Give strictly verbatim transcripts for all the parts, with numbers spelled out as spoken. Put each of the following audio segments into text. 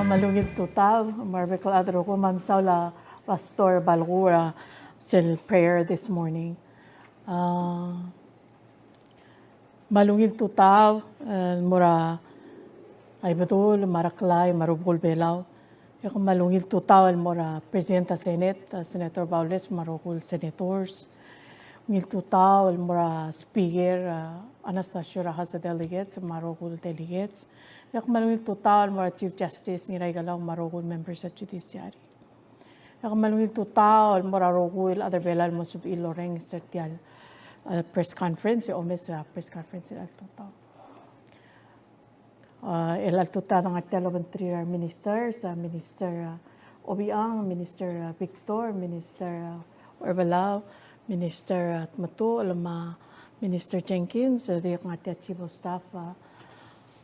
Me a ungil tutau, me a rebek el chad el rokui, me a mesaul a Pastor Balkura sel prayer this morning. Ah, me a ungil tutau, eh, el mo er a Ibedul, me a Reklai, me a rubekul Belau. E kmal ungil tutau el mo er a President er a Senate, a Senator Baules, me a rokui el senators. Ungil tutau el mo er a Speaker, a Anastacio, er a House of Delegates, me a rokui el delegates. E kmal ungil tutau el mo er a Chief Justice Ngiraikelau, me a rokui el members er a Judiciary. E kmal ungil tutau el mo er a rokui el chad er Belau el mo sebechir el orrenges er tia el, eh, press conference, e omes er a press conference er a tutau. Ah, el tutau a ngar tia el obengterir a re ministers, a Minister, ah, Obichang, Minister, ah, Victor, Minister, ah, Uherbelau, Minister, ah, Tmetuchl, me a Minister Jenkins, eh, dirrek ngar tia Chief of Staff, ah,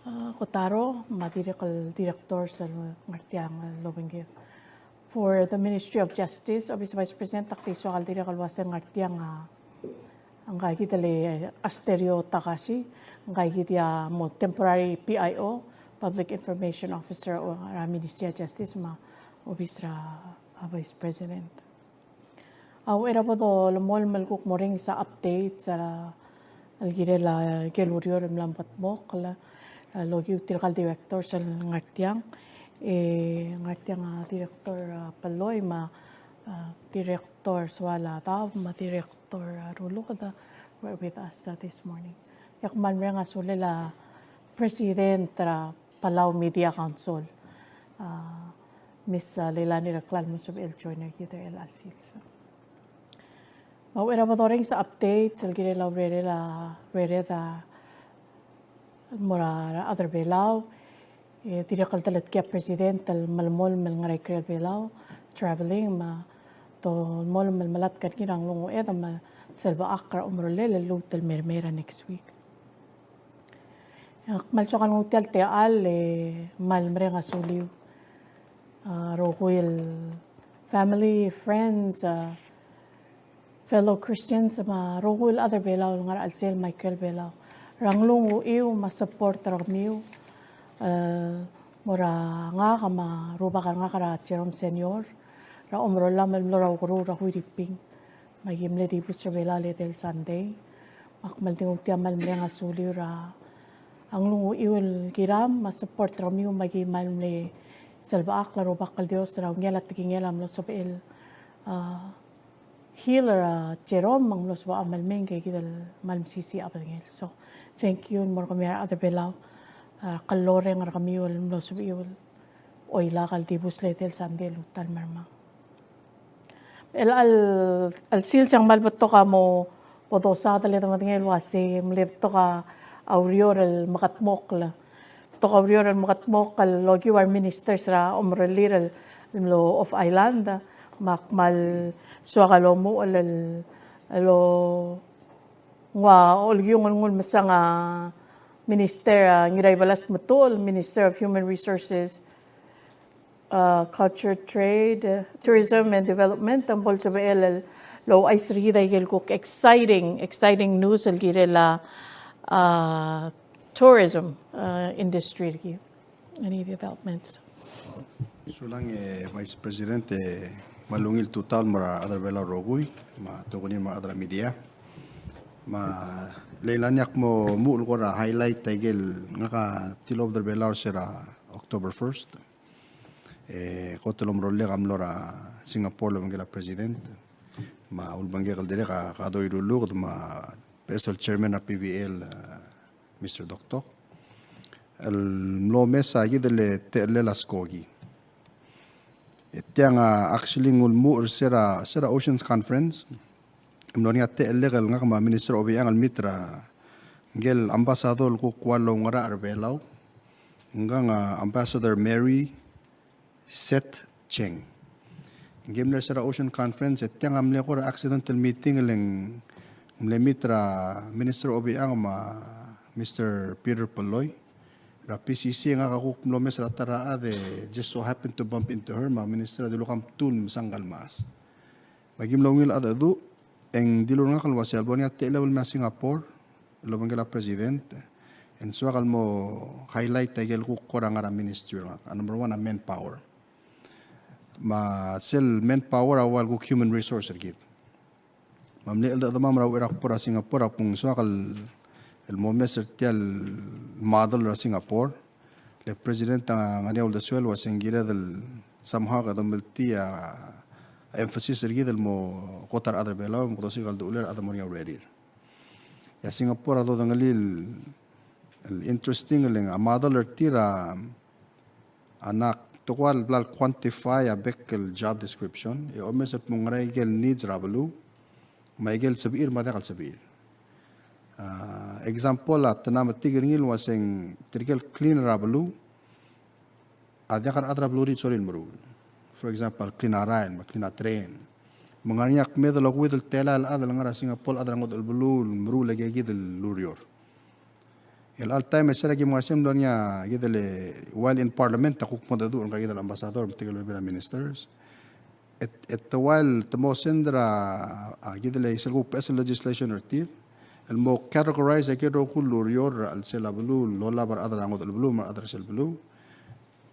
ah, Kotaro, me a dirrek el directors el ngar tiang el obengked. For the Ministry of Justice, Obis Vice President, ak di soak el dirrek el uase ngar tiang a, ngka kid el Asterio Takashi, ngka kid a mo temporary P I O, Public Information Officer, er a Ministry of Justice, me a Obis er a Vice President. A uchei er a bo dolemolem el kuk mo orrenges a updates er a el kirel a ikel ureor el mla mekedmokl el, el okiu tirka el directors el ngar tiang, e ngar tiang a Director, a, Peloi, me a, a, Director Sualadaob, me a Director, a, Ruluked, a, were with us, a, this morning. E ak kmal mereng a sulel a President er a Palau Media Council, a, Miss, a, Leilani Rekla el mo sebechel el join er kid er chelecha el sils. Me a uchei er a bo dorrenges a updates el kirel a urerel a, urered a, mo er a rechad er Belau, e dirrek el teletkii a President el melemolem el ngar er a ikrel Belau, traveling, me a dolemolem el melatk er ngii er a nglunguched me a selbechakl er a omerolel el lmuut el mei er a next week. Ak kmal soak el nguu tia el techall e kmal mereng a suliu, a, rokui el family, friends, a, fellow Christians, me a rokui el chad er Belau el ngar er a chelsel me a ikrel Belau, er a nglunguchiu me a support er kemiu, e, mo er a ngak me a rubak er ngak er a Jerome Senior, er a omerollam el mlo er a Ukeruul er a Huiriping. Me aki mle dibus er Belau el edei el Sunday. Me ak kmal di nguu tia el kmal mereng a suliu er a nglunguchiu el kiram me a support er kemiu, me aki kmal mle selbechakl a Rubak el Dios er a ungil a tekingel a mlo sebechel, a, heal er a Jerome me ng mlo sebechel a kmal mei, e kid el kmal mesisiich a bedengel. So, thank you el mo er kemiu a rechad er Belau, a, klloreng er kemiu el mlo sebechiu el oilak el dibus el edei el Sunday el ultuil el mermang. El, el, el sils e ng kmal betok a mo, bo dosaod el di medengei el uase mle betok a ureor el mekedmokl. Betok a ureor el mekedmokl el okiu a re ministers er a omerellir el, el mlo off island, me ak kmal soak el omuchel el, el, el nguu a olekiung el nguu el mesang a Minister, a, Ngiraibelas Tmetuchl, Minister of Human Resources, a, Culture, Trade, a, Tourism and Development, me bo lsebechel el ouchais er kid a ikel kuk exciting, exciting news el kirel a, a, tourism, a, industry er kid. Any developments? Sulang, e, Vice President, e, kmal ungil tutau el mo er a rechad er Belau el rokui, me a tokuni el mo er a rechad er a media. Me a Leilani, ak mo omuchel el kora highlight a ikel ngak a tilobed er Belau er se er a October first. E, kot el omerolek a mlo er a Singapore el obengkel a President. Me a ulebengkek el dirrek a Kadoi Ruluked me a beches el chairman er a P V L, a, Mister Doktok, el mlo omes a kid el techellel a skoki. E tiang a actually ng ulemuchel er se er a, se er a Oceans Conference. Ng mlo er ngii a techellek el ngak me a Minister Obichang el meet er a ngike el ambassador el kuk ua loungerachel er Belau. Ngkang a Ambassador Mary Seth Cheng. Ngii a mle er se er a Ocean Conference, e tiang a mle kora accidental meeting el ng mle meet er a Minister Obichang me a Mister Peter Peloi. Er a P C C e ngak a kuk mlo omes er a ta er a chad e just so happen to bump into her, me a Minister a dilu kmal tuu el mesang el mechas. Me aki mlo ungil a cheldecheduch, e ng dilu er ngak el uase a lebo er ngii a techellem el mei er a Singapore el obengkel a President. ng soak el mo highlight a ikel kuk kora ngar er a ministry er ngak. A number one a manpower. Me sel manpower a ua el kuk human resource er kid. Me a mle cheldechedemam er a uchei er a kbo er a Singapore a kmo ng soak el, el mo omes er tia el model er a Singapore. Le president a ngar er ngii a uldesuel el ua se ng kired el somehow kede meltii a emphasis er kid el mo kot a rechad er a Belau, me kede osiik a uldechelel a rechad el mo er ngii a urerir. E a Singapore a dodengelii el, el interesting el ng a model er tir a, a ng tekoi el bla el quantify a bek el job description, e omes el kmo ng ngera ikel needs er a beluu, me a ikel sebechir me a diak el sebechir. A, example a te mla metik er ngii el ua se ng tirkel clean er a beluu, a diak a rechad er a beluu er ngii a sorir el meruul. For example, clean a rael, me clean a train. Me ng ngar er ngii a kmeed el okeuid el telael el chad el ngar er a Singapore, chad er a ngodech el beluu el meruul a ikakid el ureor. El all time e se er a kim ngar er sei e mlo er ngii a kid el, while in parliament a kuk mo dedu er ngka kid el ambassador, me tirkel bebil a ministers. E, e te while te mo send er a, a kid el sel kuk beches el legislation er tir el mo categorize a ikel rokui el ureor er a chelsel a beluu el olab a rechad er a ngodech el beluu me a rechad er sel beluu.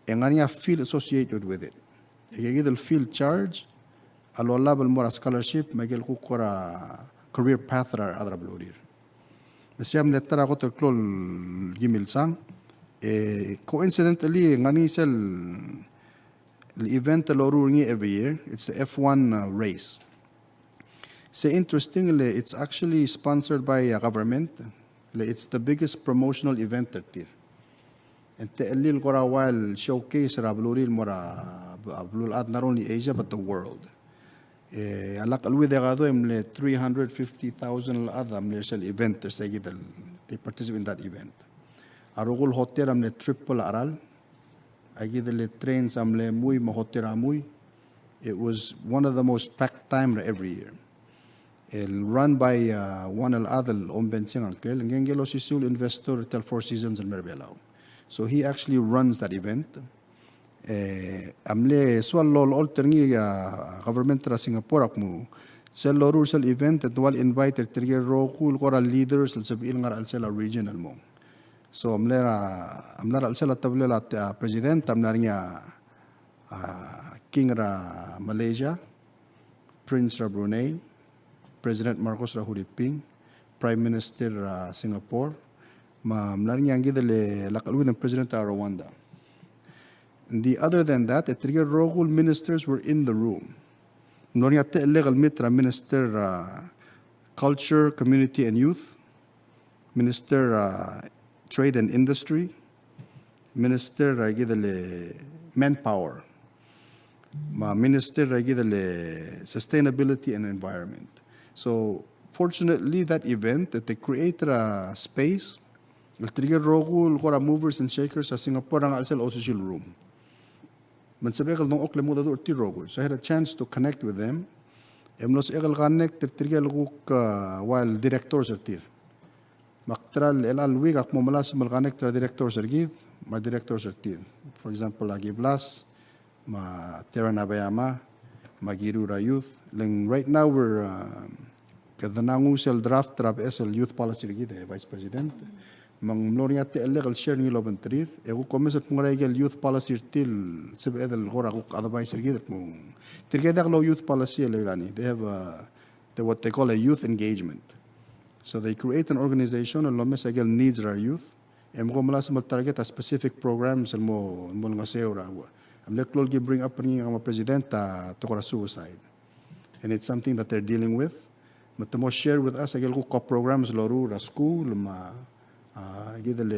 E ng ngar er ngii a fee el associated with it. E ikakid el fee el charge a lolab el mo er a scholarship me a ikel kuk kora career path er a rechad er a belurir. Me sei a mle ta er a kot el klou el kim milsang. E coincidentally ng ngar er ngii sel el event el loruul er ngii every year, it's the F one, uh, race. Se interesting le, it's actually sponsored by a government. Le, it's the biggest promotional event er tir. E ng techellir el kora ua el showcase er a belurir el mo er a, a beluulechad, not only Asia but the world. E a lak cheleuid e kede mle three hundred fifty thousand el chad a mle er sel event er se kid el, they participate in that event. A rokui el hotel a mle triple a cheral. A kid el trains a mle mui me a hotel a mui. It was one of the most packed time er a every year. El run by, uh, one el chad el ombenseng a ngklel, ngii el osisiu el investor er tia el Four Seasons el mei er a Belau. So he actually runs that event. E a mle soal el olecholt er ngii a government er a Singapore a kmo sel loruul sel event e te ua el invite er tirke el rokui el kora leaders el sebechir el ngar er a chelsel a region el mong. So a mle er a, a mle er a chelsel a tebelel a, a president a mle er ngii a, a king er a Malaysia, Prince er a Brunei, President Marcos er a Huriping, Prime Minister er a Singapore, me a mla er ngii a ngii di el lak cheleuid el President er a Rwanda. The other than that, e tirke el rokui el ministers were in the room. Ng mlo er ngii a techellek el meet er a Minister er a Culture, Community and Youth, Minister er a Trade and Industry, Minister er a kid el Manpower, me a Minister er a kid el Sustainability and Environment. So fortunately that event that they created a space el tirke el rokui el kora movers and shakers er a Singapore a ngar er a chelsel a osisiu el room. Me ng sebechek el dengchokl e mo dmu er tir el rokui. So I had a chance to connect with them. E mlo sebechek el connect er tirke el kuk, uh, ua el directors er tir. Me ak ta er a chelecha el week ak mo melasem el connect er a directors er kid me a directors er tir. For example, a Kiblas, me a Terra Nabayama, me a Kiru er a youth. Le ng right now we're, uh, kede nguu sel draft er a beches el youth policy er kid, e Vice President. Me ng mlo er ngii a techellek el share er ngii el obengterir. E kuk omes el kmo ngera ikel youth policy er tir el sebeched el kora kuk advice er kid el kmo tirke el diak louyouth policy el Leilani. They have a, they, what they call a youth engagement. So they create an organization el omes a ikel needs er a youth. E mo ko melasem el target a specific programs el mo, mo olengeseu er a, a mle klou el ki bring up er ngii a kmo president a tekoi er a suicide. And it's something that they're dealing with. Me te mo share with us a ikel kuk programs el loruul er a school me a, a, kid el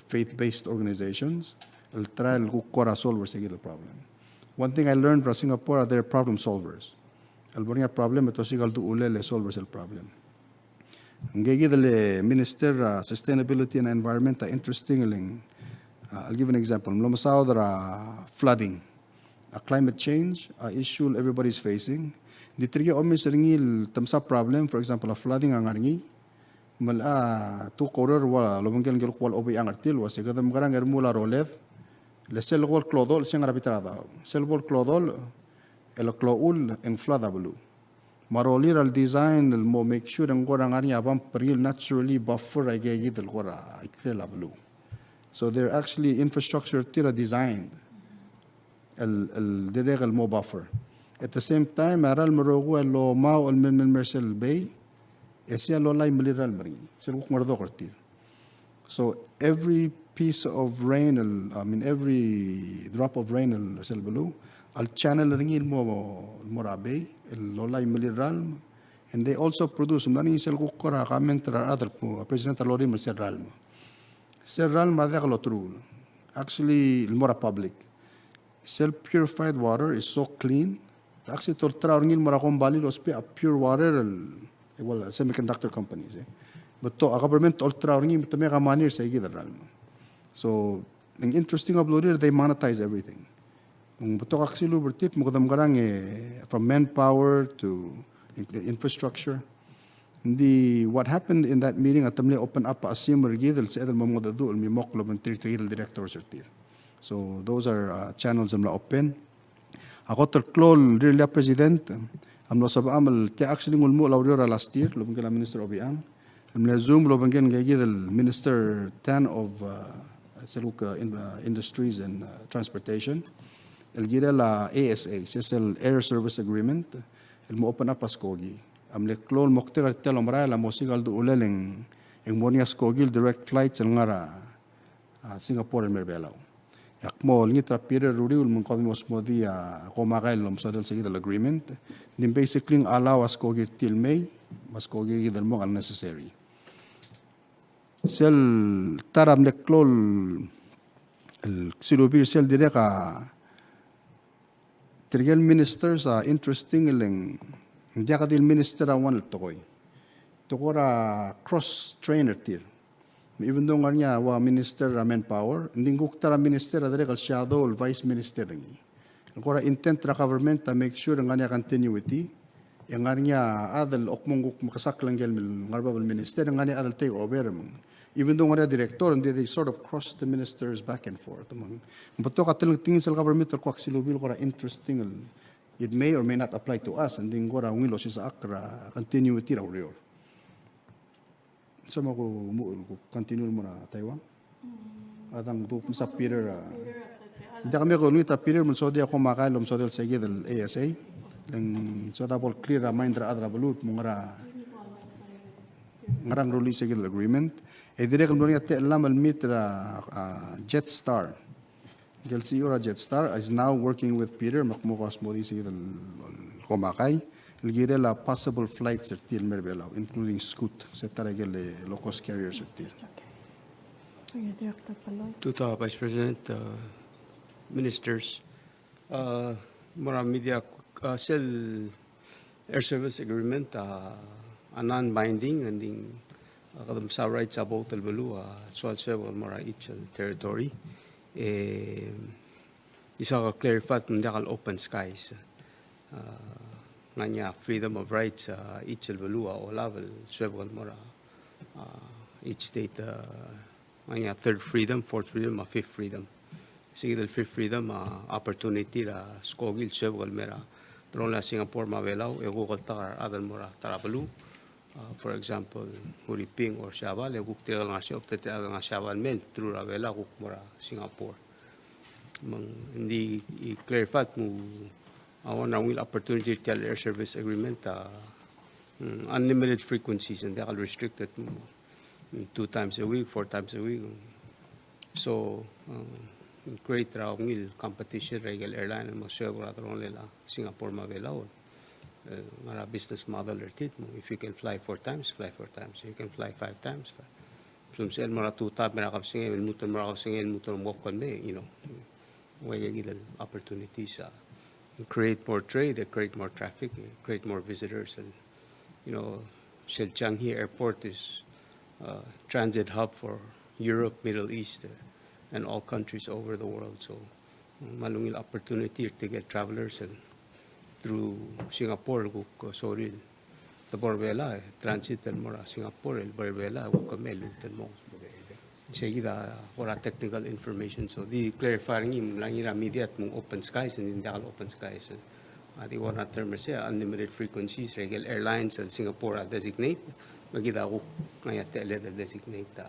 faith-based organizations el try el kuk kora solve er se kid el problem. One thing I learned from Singapore are they're problem solvers. El bo er ngii a problem e te osiik a uldechelel e solve er sel problem. Ngii kid el Minister er a Sustainability and Environment a interesting el ng, uh, I'll give an example. Ng mlo mesaod er a flooding. A climate change, a issue everybody's facing. Di tirke omes er ngii el te mesa problem, for example, a flooding a ngar er ngii. Me a, uh, tu kourer ua lobengkel ngii el kuk ua lobengkel er tir el ua se kede mekerang e remuul a roled. Le sel kol klodol, se ngar er a bita er a daob. Sel kol klodol, el kloul, e ng flood a beluu. Me a rolir a design el mo make sure e ng kora ngar er ngii a bump er ngii el naturally buffer aike kid el kora ikrel a beluu. So they're actually infrastructure tir a designed el, el dirrek el mo buffer. At the same time, a ralm el rokui a lomau el mei, mei, mei er sel bay, e sei a lolai melir a ralm er ngii, sel kuk ngerdok er tir. So every piece of rain, el, I mean, every drop of rain el sel beluu, a le channel er ngii el mo, el mo er a bay, el lolai melir a ralm, and they also produce, me ng sel kuk kora comment er a rechad el, President a lorim er sel ralm. Sel ralm a diak loteruul. Actually, el mo er a public. Sel purified water is so clean. Actually, te olterau er ngii el mo er a kombalii el ousbech a pure water el, well, semiconductor companies, e. Betok a government te olterau er ngii me te mei a money er sei kid el ralm. So, ng interesting a belurir, they monetize everything. Ng betok a ksiluub er tir, me kede mekerang, e, from manpower to in-, infrastructure. Ng di what happened in that meeting a te mle open up a chesimer kid el sebeched el mo mengedecheduch el mimokl el obengterir tirke el directors er tir. So those are, uh, channels el mla open. A kot el klou el rirellii a President a mlo sebecham el tia, actually ng ulemuchel a ureor er a last year el obengkel a Minister Obichang el mle Zoom el obengkel ngike kid el Minister Tan of, uh, sel kuk, uh, in-, uh, Industries and, uh, Transportation el kirel a ASA, sel Air Service Agreement, el mo open up a skoki. A mle klou el moktek er tia el omerael a mo osiik a uldurech el ng, e ng mo er ngii a skoki el direct flights el ngar er a, a, Singapore el mei er a Belau. E ak mo olengit er a Peter er a uriul me ng kau di mo smodii a komakai el omesodel sei kid el agreement. Ng di basically ng allow a skoki er tir el mei, me a skoki er kid el mong a le necessary. Sel ta er a mle klou el ksilubii er sel dirrek a tirke el ministers a interesting el ng diak di el minister a one el tekoi. Te kora cross train er tir. Me even though ng ngar er ngii a ua minister er a manpower, ng di ng kuk ta er a minister a dirrek el shadow el vice minister er ngii. Ng kora intent er a government a make sure ng ngar er ngii a continuity, e ng ngar er ngii a chad el kmo ng kuk mekesakl ngike el ngar er bab el minister, e ng ngar er ngii a chad el take over me ng. Even though ng ngar er ngii a director, ng di they sort of cross the ministers back and forth. Me ng betok a telengtengil sel government el kuk ksilubii el kora interesting el, it may or may not apply to us, ng di ng kora ungil osisechakl er a continuity er a ureor. So me ku, mu-, ku continue el mo er a Taiwan. A dang du mesa Peter, a. Ng diak me ko olengit er a Peter me ng sodii a komakai el omesodel sei kid el ASA. Le ng soad a bo el clear a mind er a chad er a beluu el kmo ngera, ngera ng rullii sei kid el agreement. E dirrek el mlo er ngii a techellam el meet er a, a, Jetstar. Ngike el CEO er a Jetstar is now working with Peter, me ak mo ko smodii sei kid el komakai el kirel a possible flights er tir el mei er a Belau, including Scoot, se ta er a ikel low cost carriers er tir. Tutau, Vice President, uh, Ministers, uh, mo er a media, uh, sel Air Service Agreement, uh, a non-binding, and then, uh, kede mesa rights a both el beluu, uh, soal suebek el mo er a each el territory. E, di soak el clarify me ng diak el open skies. Uh, ng ngar er ngii a freedom of rights, uh, each el beluu a olab el suebek el mo er a, uh, each state, uh, ng ngar er ngii a third freedom, fourth freedom, a fifth freedom. Sei kid el fifth freedom, a, opportunity er a skoki el suebek el mei er a delongelel a Singapore me a Belau, e kuk oltak a rechad el mo er a ta er a beluu. A, for example, Huriping or Siabal, e kuk tirke el ngar er a Siabal, tirke el ngar er a Siabal el mei el through er a Belau, kuk mo er a Singapore. Me ng di, i clarify me ng, a, one er a ungil opportunity er tia el air service agreement, a, mm, unlimited frequencies, ng diak el restricted, mm, two times a week, four times a week. So, uh, create er a ungil competition er a ikel airline el mo suebek er a delongelel a Singapore me a Belau. Uh, ngar er a business model er tir, mo, if you can fly four times, fly four times. If you can fly five times, fly. So, me sel mo er a tutau er a kebesengei, el lmuut el mo er a kebesengei, el lmuut el mo kuk el mei, you know. Ua ikakid el opportunities, uh, create more trade, create more traffic, create more visitors, and, you know, sel Changi Airport is, uh, transit hub for Europe, Middle East, uh, and all countries over the world. So, me a ungil opportunity er tirke el travelers el through Singapore, kuk, uh, sorir el debo er a Belau, e, transit el mo er a Singapore, el bo er a Belau, e kuk mei el lmuut el mo. Sei kid a kora technical information, so di clarify er ngii, mla ngii er a media el kmo ng open skies, e ng diak el open skies. A di ua er a term er sei, unlimited frequencies er a ikel airlines el Singapore a designate, me kid a kuk ngar er ngii a techelled el designate.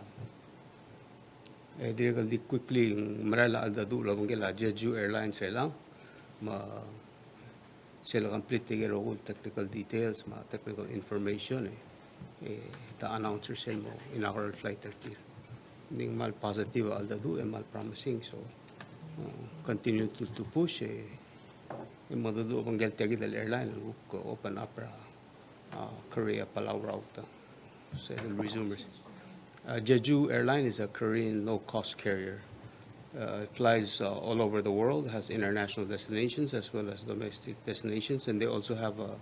E dirrek el di quickly merael a cheldecheduch el obengkel a Jeju Airlines er chelechang, me sel complete er a rokui el technical details me a technical information, e, e te announce er sel mo inaugural flight er tir. Ng di kmal positive a cheldecheduch, e kmal promising, so, uh, continue to, to push, e, e mengedecheduch obengkel tia kid el airline el kuk open up er a, uh, Korea Palau route. So it'll resume. Uh, Jeju Airline is a Korean low-cost carrier. Uh, it flies, uh, all over the world, has international destinations as well as domestic destinations, and they also have a,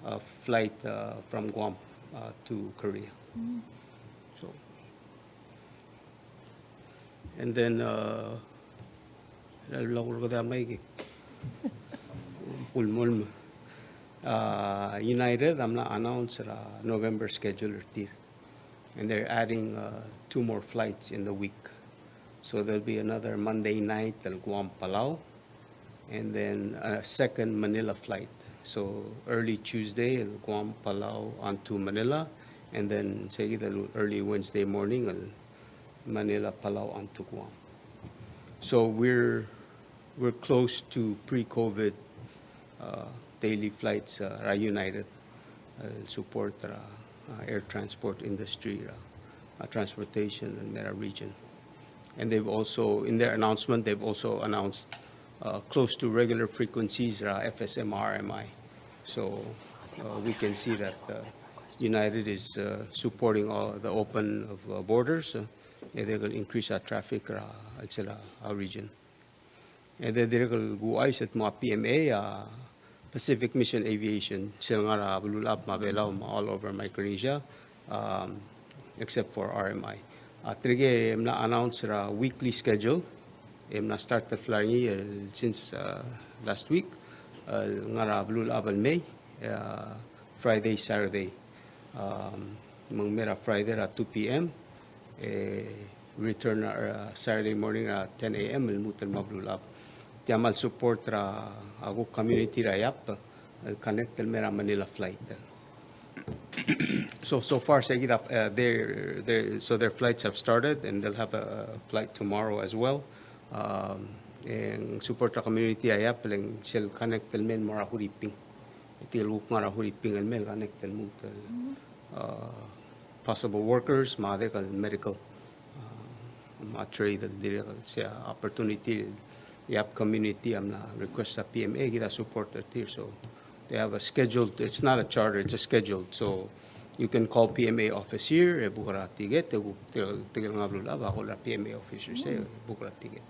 a flight, uh, from Guam, uh, to Korea. So, and then, uh, uh, United a mla announce er a November schedule er tir. And they're adding, uh, two more flights in the week. So there'll be another Monday night el Guam Palau, and then a second Manila flight. So early Tuesday el Guam Palau onto Manila, and then sei kid el early Wednesday morning el Manila Palau onto Guam. So we're, we're close to pre-COVID, uh, daily flights, uh, er a United, uh, support er a, uh, air transport industry, uh, uh, transportation el mei er a region. And they've also, in their announcement, they've also announced, uh, close to regular frequencies er a F S M R M I. So, uh, we can see that, uh, United is, uh, supporting all the open of, uh, borders. Uh, e dirrek el increase a traffic er a, el sel a, a region. E de dirrek el kuchais el mo a P M A, a Pacific Mission Aviation, sel ngar er a Belulechab me a Belau me a all over Micronesia, um, except for R M I. A tirke a mla announce er a weekly schedule, e mla start el fly er ngii el since, uh, last week, el ngar er a Belulechab el mei, uh, Friday, Saturday. Um, me ng mei er a Friday er a two P M, e return er a Saturday morning er a ten A M el lmuut el mo er a Belulechab. Tia a kmal support er a, a kuk community er a Yap, el connect el mei er a Manila flight. So, so far, sei kid a, uh, their, their, so their flights have started and they'll have a flight tomorrow as well. Um, e ng support er a community er a Yap, le ng sel connect el mei el mo er a Huriping. Tirke el kuk ngar er a Huriping el mei el connect el lmuut el, uh, possible workers, me a dirrek el medical, uh, me a trade, el dirrek el sei a opportunity, Yap community a mla request a P M A, kid a support er tir. So they have a scheduled, it's not a charter, it's a scheduled. So you can call P M A office here, e book er a ticket, e kuk tirke el ngar er a Belulechab a call er a P M A office er sei, e book er a ticket.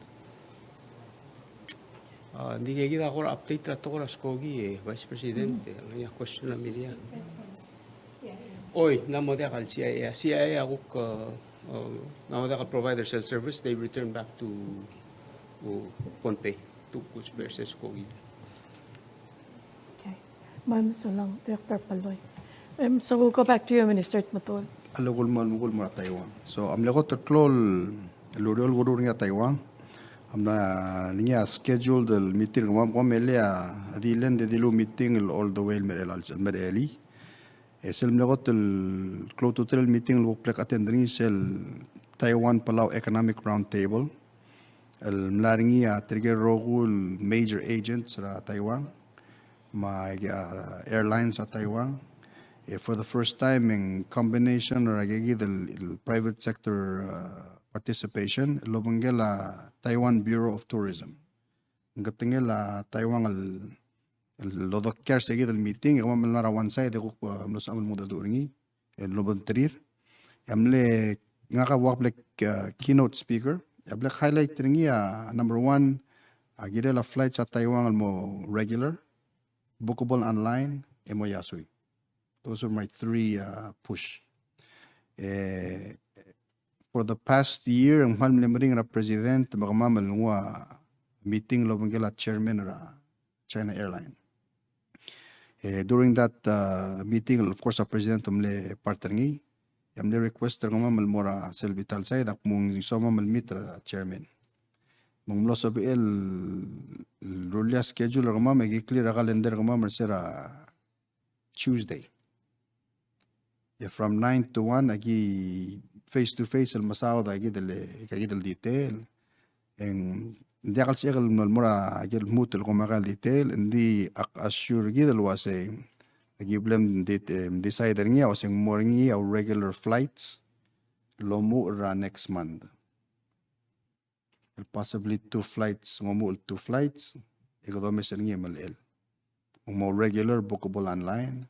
A, ng di kid a kora update er a tekoi er a skoki, e, Vice President, e, ng ngar er ngii a question er a media. Oi, ng mo diak el C I A, a, C I A a kuk, a, a, ng mo diak el provide er sel service, they return back to, to Pohnpei, to Cook Inlet er sel skoki. Okay. Me mesulang, Director Palloi. Em, so we'll go back to you, Minister Tmetuchl. A leko el mo, mo er a Taiwan. So, a mle kot el klou el ureor el kuruul er ngii a Taiwan. A mla er ngii a scheduled el meeting, kemam, kemam el a di le ng dilu meeting el all the way el mei er a, el mei er a elii. E sel mle kot el klou a ultutelel el meeting el kuk bla kuk attend er ngii sel Taiwan Palau Economic Roundtable. El mla er ngii a tirke el rokui el major agents er a Taiwan. Me a, uh, airlines er a Taiwan. E for the first time in combination er a kid el, el private sector, uh, participation, el obengkel a Taiwan Bureau of Tourism. Ng ketengel a Taiwan el, el odoker er se kid el meeting, e kemam el ngar er a one side, e kuk, uh, mlo sebecham el mengedecheduch er ngii. El lobengterir. E a mle ngak a ua bla, uh, keynote speaker. E a bla highlight er ngii a number one, a kirel a flights er a Taiwan el mo regular, bookable online, e mo iasui. Those are my three, uh, push. E, for the past year, ng kmal mle meringel er a president, me kemam el nguu a meeting el obengkel a chairman er a China Airline. E, during that, uh, meeting, of course, a president a mle part er ngii, e a mle request er kemam el mo er a sel bita el side, ak mo soam el meet er a chairman. Me ng mlo sebechel el rullii a schedule er kemam, e ki clear a calendar er kemam er se er a Tuesday. E from nine to one a ki face to face el mesaod a kid el, a kid el detail. E ng diak el sebechek el mo er a kid el lmuut el komakai el detail, e ng di ak assure er kid el uasei a ki bla mdet-, em, decide er ngii a uasei ng mo er ngii a regular flights el omuchel er a next month. El possibly two flights, ng omuchel el two flights, e kede omes er ngii e melechel. Ng mo regular bookable online,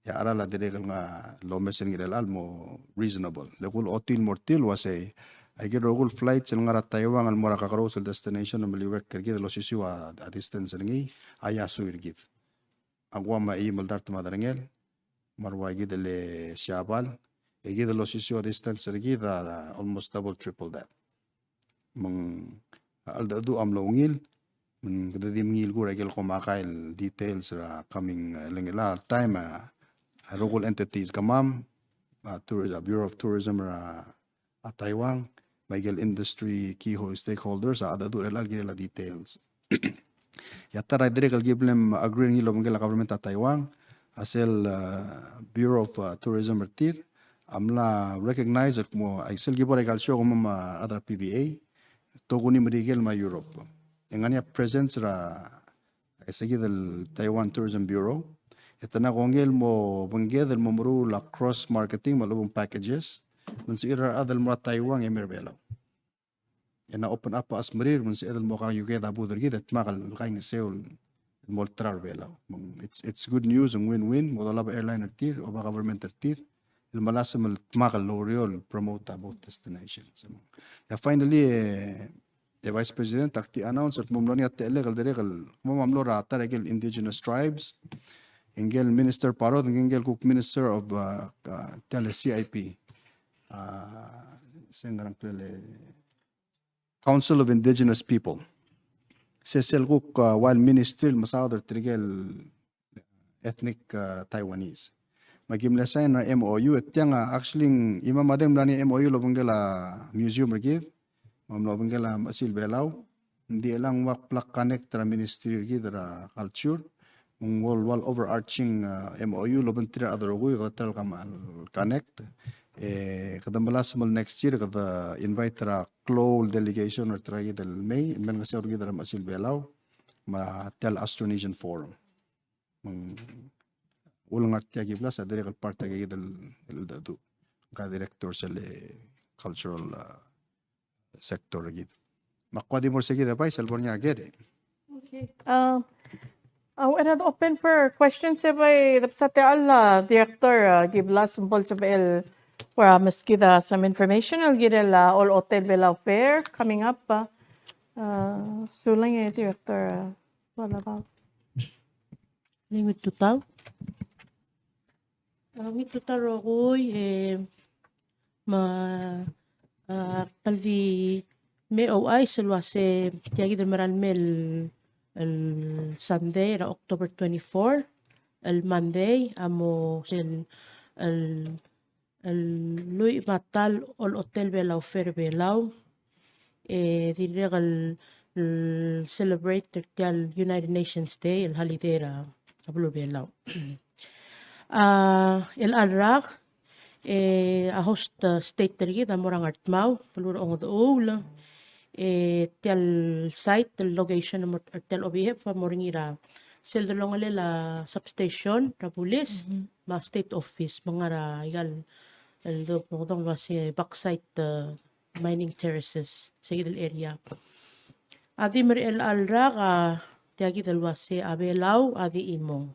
e a cheral a dirrek el ngar el omes er ngii er chelechang el mo reasonable. Le kuk ochotii el mo er tir el uasei, a ikel rokui el flights el ngar er a Taiwan el mo er a kakerous el destination el meliuekl er kid el osisiu a, a distance er ngii, a iasui er kid. A Guam a eim el dart me a derengel, me a rua kid el Siabal, e kid el osisiu a distance er kid a almost double, triple that. Me ng cheldecheduch a mlo ungil, me ng kede di mengiil kuk er a ikel komakai el details er a coming, eh, el ngii el time, eh, a rokui el entities, kemam, a tourism, a Bureau of Tourism er a a Taiwan, me a ikel industry key ho-, stakeholders, a cheldecheduch er chelechang el kirel a details. E a ta er a dirrek el ki bla me agree er ngii el obengkel a government er a Taiwan, a sel, uh, Bureau of, uh, Tourism er tir, a mla recognize el kmo, a sel ki bo er a ikal show kemam me a rechad er a P V A, tokuni Merikel me a Europe. E ng ngar er ngii a presence er a e se kid el Taiwan Tourism Bureau, e te mla kongei el mo obengked el mo meruul a cross marketing me a lechub e ng packages, me ng sebechir a rechad el mo er a Taiwan e mei er a Belau. E ng open up a chesmerir me ng sebeched el mo kaingeseu a booth er kid e dmak el kaingeseu el mo olterau er a Belau. Me ng, it's, it's good news, ng win-win, me ng dolab a airline er tir, oba government er tir, el melasem el dmak el oureor el promote a both destinations. E a finally, e, e Vice President, ak di announce el kmo ng mlo er ngii a techellek el dirrek el, kmo ng mlo er a ta er a ikel indigenous tribes, e ngike el Minister Parod, ngike el kuk Minister of, uh, uh, tia el C I P. Uh, se ng ngerang klel, Council of Indigenous People. Se sel kuk, uh, ua el ministry el mesaod er tirke el ethnic, uh, Taiwanese. Me ki mle sign er a M O U, e tiang, uh, actually, ng, ngii me a Madeng a mla er ngii a M O U el obengkel a museum er kid, me a mlo obengkel a Mechesil Belau, ng di chelechang ng ua bla kconnect er a ministry er kid er a culture, ng ua el, ua el overarching, uh, M O U el obengterir a rechad el rokui, kede ta el kmal connect. E kede melasem el next year, kede invite er a klou el delegation er tirka kid el mei, el mei el ngeseu er kid er a Mechesil Belau, me tia el Austronesian Forum. Me ng ulengar tia ki bla se dirrek el part er kid el, el cheldecheduch. Ngka director sel cultural, uh, sector er kid. Me ak kuk di mo er se kid e bai sel bo er ngii a ker. Okay. Uh, uh, we're not open for questions e bai, debsa tia el, uh, director, uh, ki bla sembol sebechel promise kid, uh, some information el kirel, uh, Olechotel Belau Fair coming up, uh, uh, sulang e director, uh, what about? Ungil tutau. Ungil tutau el rokui, e, me, a, kmal di mei ouchais el uase tia kid el mera el mei el, el Sunday er a October twenty-four, el Monday, a mo sel, el el lluich me a ta el Olechotel Belau Fair er a Belau, e dirrek el, el celebrate er tia el United Nations Day, el holiday er a, a beluu er a Belau. A, el chelecha el rak, e a host, a, state er kid a mo er a Ngardmau, beluu er a Ongedechuul, e tia el site, el location, a mo er tia el O B F, a mo er ngii er a sel delongelel a substation er a bulis, me a state office, me ng ngar er a ikal el do-, dodengei el uase Bauxite, uh, Mining Terraces, se kid el area. A di mera el chelecha el rak, a tia kid el uase a Belau a di chimong.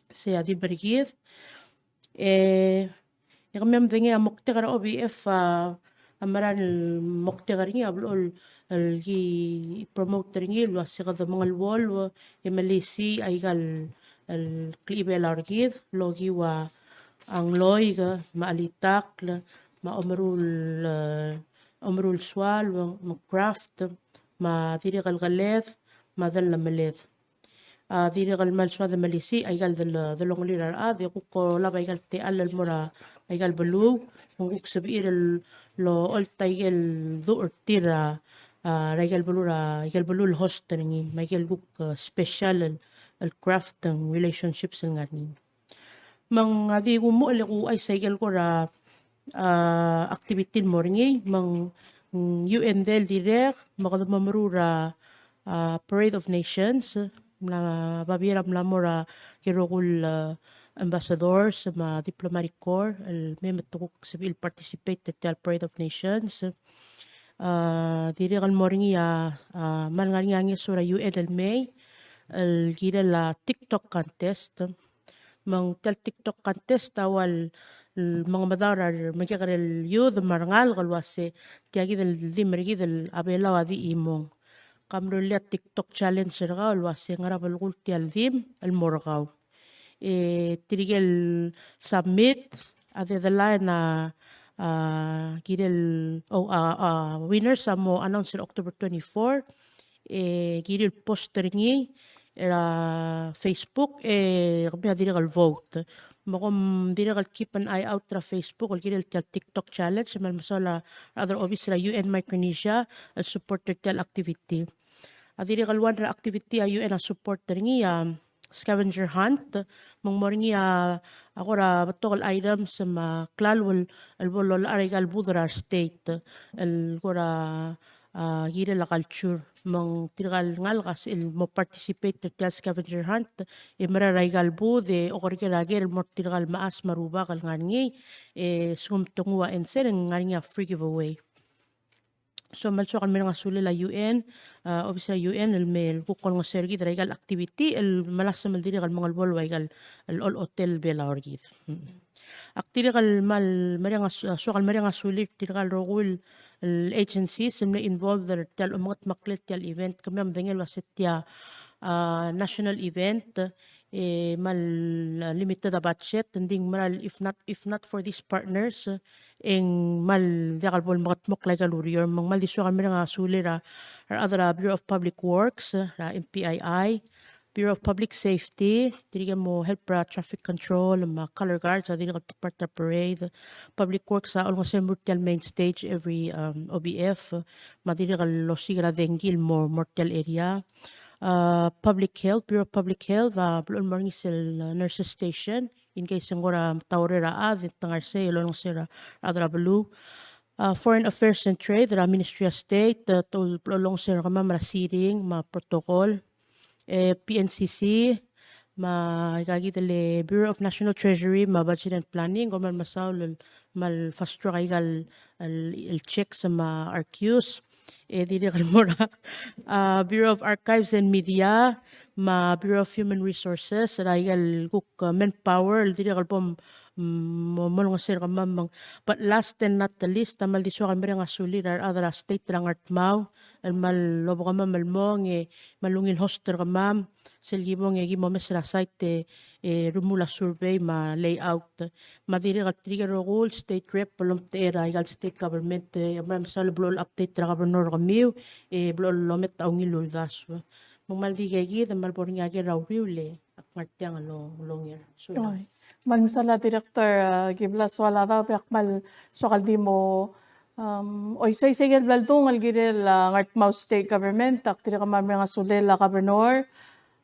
Se a di mera kid. E, e kemiu a medengei a moktek er a O B F, a, a mera el moktek er ngii a blechoel el, el ki promote er ngii el uase kede mengeluolu e melisiich a ikal el klechibelau er kid, el okiu a ngloik, me a chelitakl, me a omeruul, e, omeruul soal, me a craft, me a dirrek el keled, me a dellemeled. A dirrek el kmal soad el melisiich a ikal del-, delongelir a rechad, e kuk olab a ikal techall el mo er a ikal beluu, me ng kuk sebechir el ocholt a ikel duch er tir er a, a, er a ikel beluu er a, ikel beluu el host er ngii, me a ikel kuk, a, special el, el craft and relationships el ngar er ngii. Me ng a di kumuchel e kuuchais a ikel kora, a, activity el mo er ngii, me ng, mm, U N D el dirrek, me kede mo meruul er a, a, Parade of Nations, mla, babier a mla mo er a ikel rokui el, a, ambassadors, me a diplomatic corps, el me, me te kuk sebechir el participate er tia el Parade of Nations. A, dirrek el mo er ngii a, a, kmal ngar er ngii a ngeso er a U N el mei, el kirel a TikTok contest. Me ng tia el TikTok contest a ua el, el mengemedaol er a remekekerei el youth me a rengalek el uase tia kid el dim er kid el a Belau a di chimong. Ke mruul a TikTok challenge er kau el uase ngera belkul tia el dim el mo er kau. E tirke el submit a deadline a, a, kirel, o, a, a, winners a mo announce er a October twenty-four. E kirel post er ngii er a Facebook, e kemiu a dirrek el vote. Me kom dirrek el keep an eye out er a Facebook el kirel tia el TikTok challenge, me a le mesaul a rechad er a obis er a U N Micronesia el support er tia el activity. A dirrek el one er a activity a U N a support er ngii a scavenger hunt, me ng mo er ngii a, a kora betok el items me a klalo el, el bo lolecha er aika el booth er a state, el kora, a, kirel a culture. Me ng tirka el ngalek a se el mo participate er tia el scavenger hunt, e merael er aika el booth, e oker er a ker el mo er tirka el mechas me a rubak el ngar er ngii, e lsekum te nguu a answer e ng ngar er ngii a free giveaway. So, me a le soak el mereng a sulel a U N, a, obis er a U N, el me kuk olengeseu er kid er aika el activity, el melasem el dirrek el mengelebol ua aika el, el olechotel Belau er kid. Mm. Ak dirrek el kmal mereng a su-, soak el mereng a sulir tirka el rokui el agencies el mle involved er tia el omengetmeklel tia el event, kemiu a medengei el uase tia, a, national event, e kmal, a, limited a budget, ng di ng mera el if not, if not for these partners, e ng kmal diak el bo lemekedmokl aika el ureor. Me ng kmal di soak el mereng a sulir a rechad er a Bureau of Public Works, er a M P I I, Bureau of Public Safety, tirke el mo help er a traffic control, me a color guards a dirrek el take part er a parade. Public Works a olengeseu el mo er tia el main stage every, um, O B F, me a dirrek el osiik er a dengki el mo, mo er tia el area. A, Public Health, Bureau of Public Health, a blechoel el mo er ngii sel, a, nurses station, in case ng kora metaurreng er a chad, e te ngar er sei el olengeseu er a rechad er a beluu. A, Foreign Affairs and Trade, er a Ministry of State, a, te blechoel el olengeseu er kemam er a siring me a protocol. E, P N C C, me aika kid el Bureau of National Treasury, me a Budget and Planning, kom kmal mesaul el kmal fast track aika el, el, el checks me a R Qs. E dirrek el mo er a, a, Bureau of Archives and Media, me a Bureau of Human Resources, er aika el kuk, a, manpower, el dirrek el bo m-, mo, mo olengeseu er kemam. But last and not the least, a kmal di soak el mereng a sulir a rechad er a state er a Ngardmau, el kmal obekemam el mong, e kmal ungil host er kemam, sel kibong e ki mo mes er a site e, e remuul a survey me a layout. Me a dirrek el tirke el rokui el state rep el omtechei er aika el state government, e, me a mesaul el blechoel el update er a governor er kemiu, e blechoel el ometech a ungil uldasu. Me ng kmal di ikakid, me a lebo er ngii a ker er a uriul e ak ngar tiang el onger. Sulang. Oi. Me kmal mesaul a Director, a, Kibla Soaladaob, e ak kmal soak el di mo Um, oisei, oisei el bla ldung el kirel a Ngardmau State Government, ak dirrek el kmal mereng a sulel a Governor,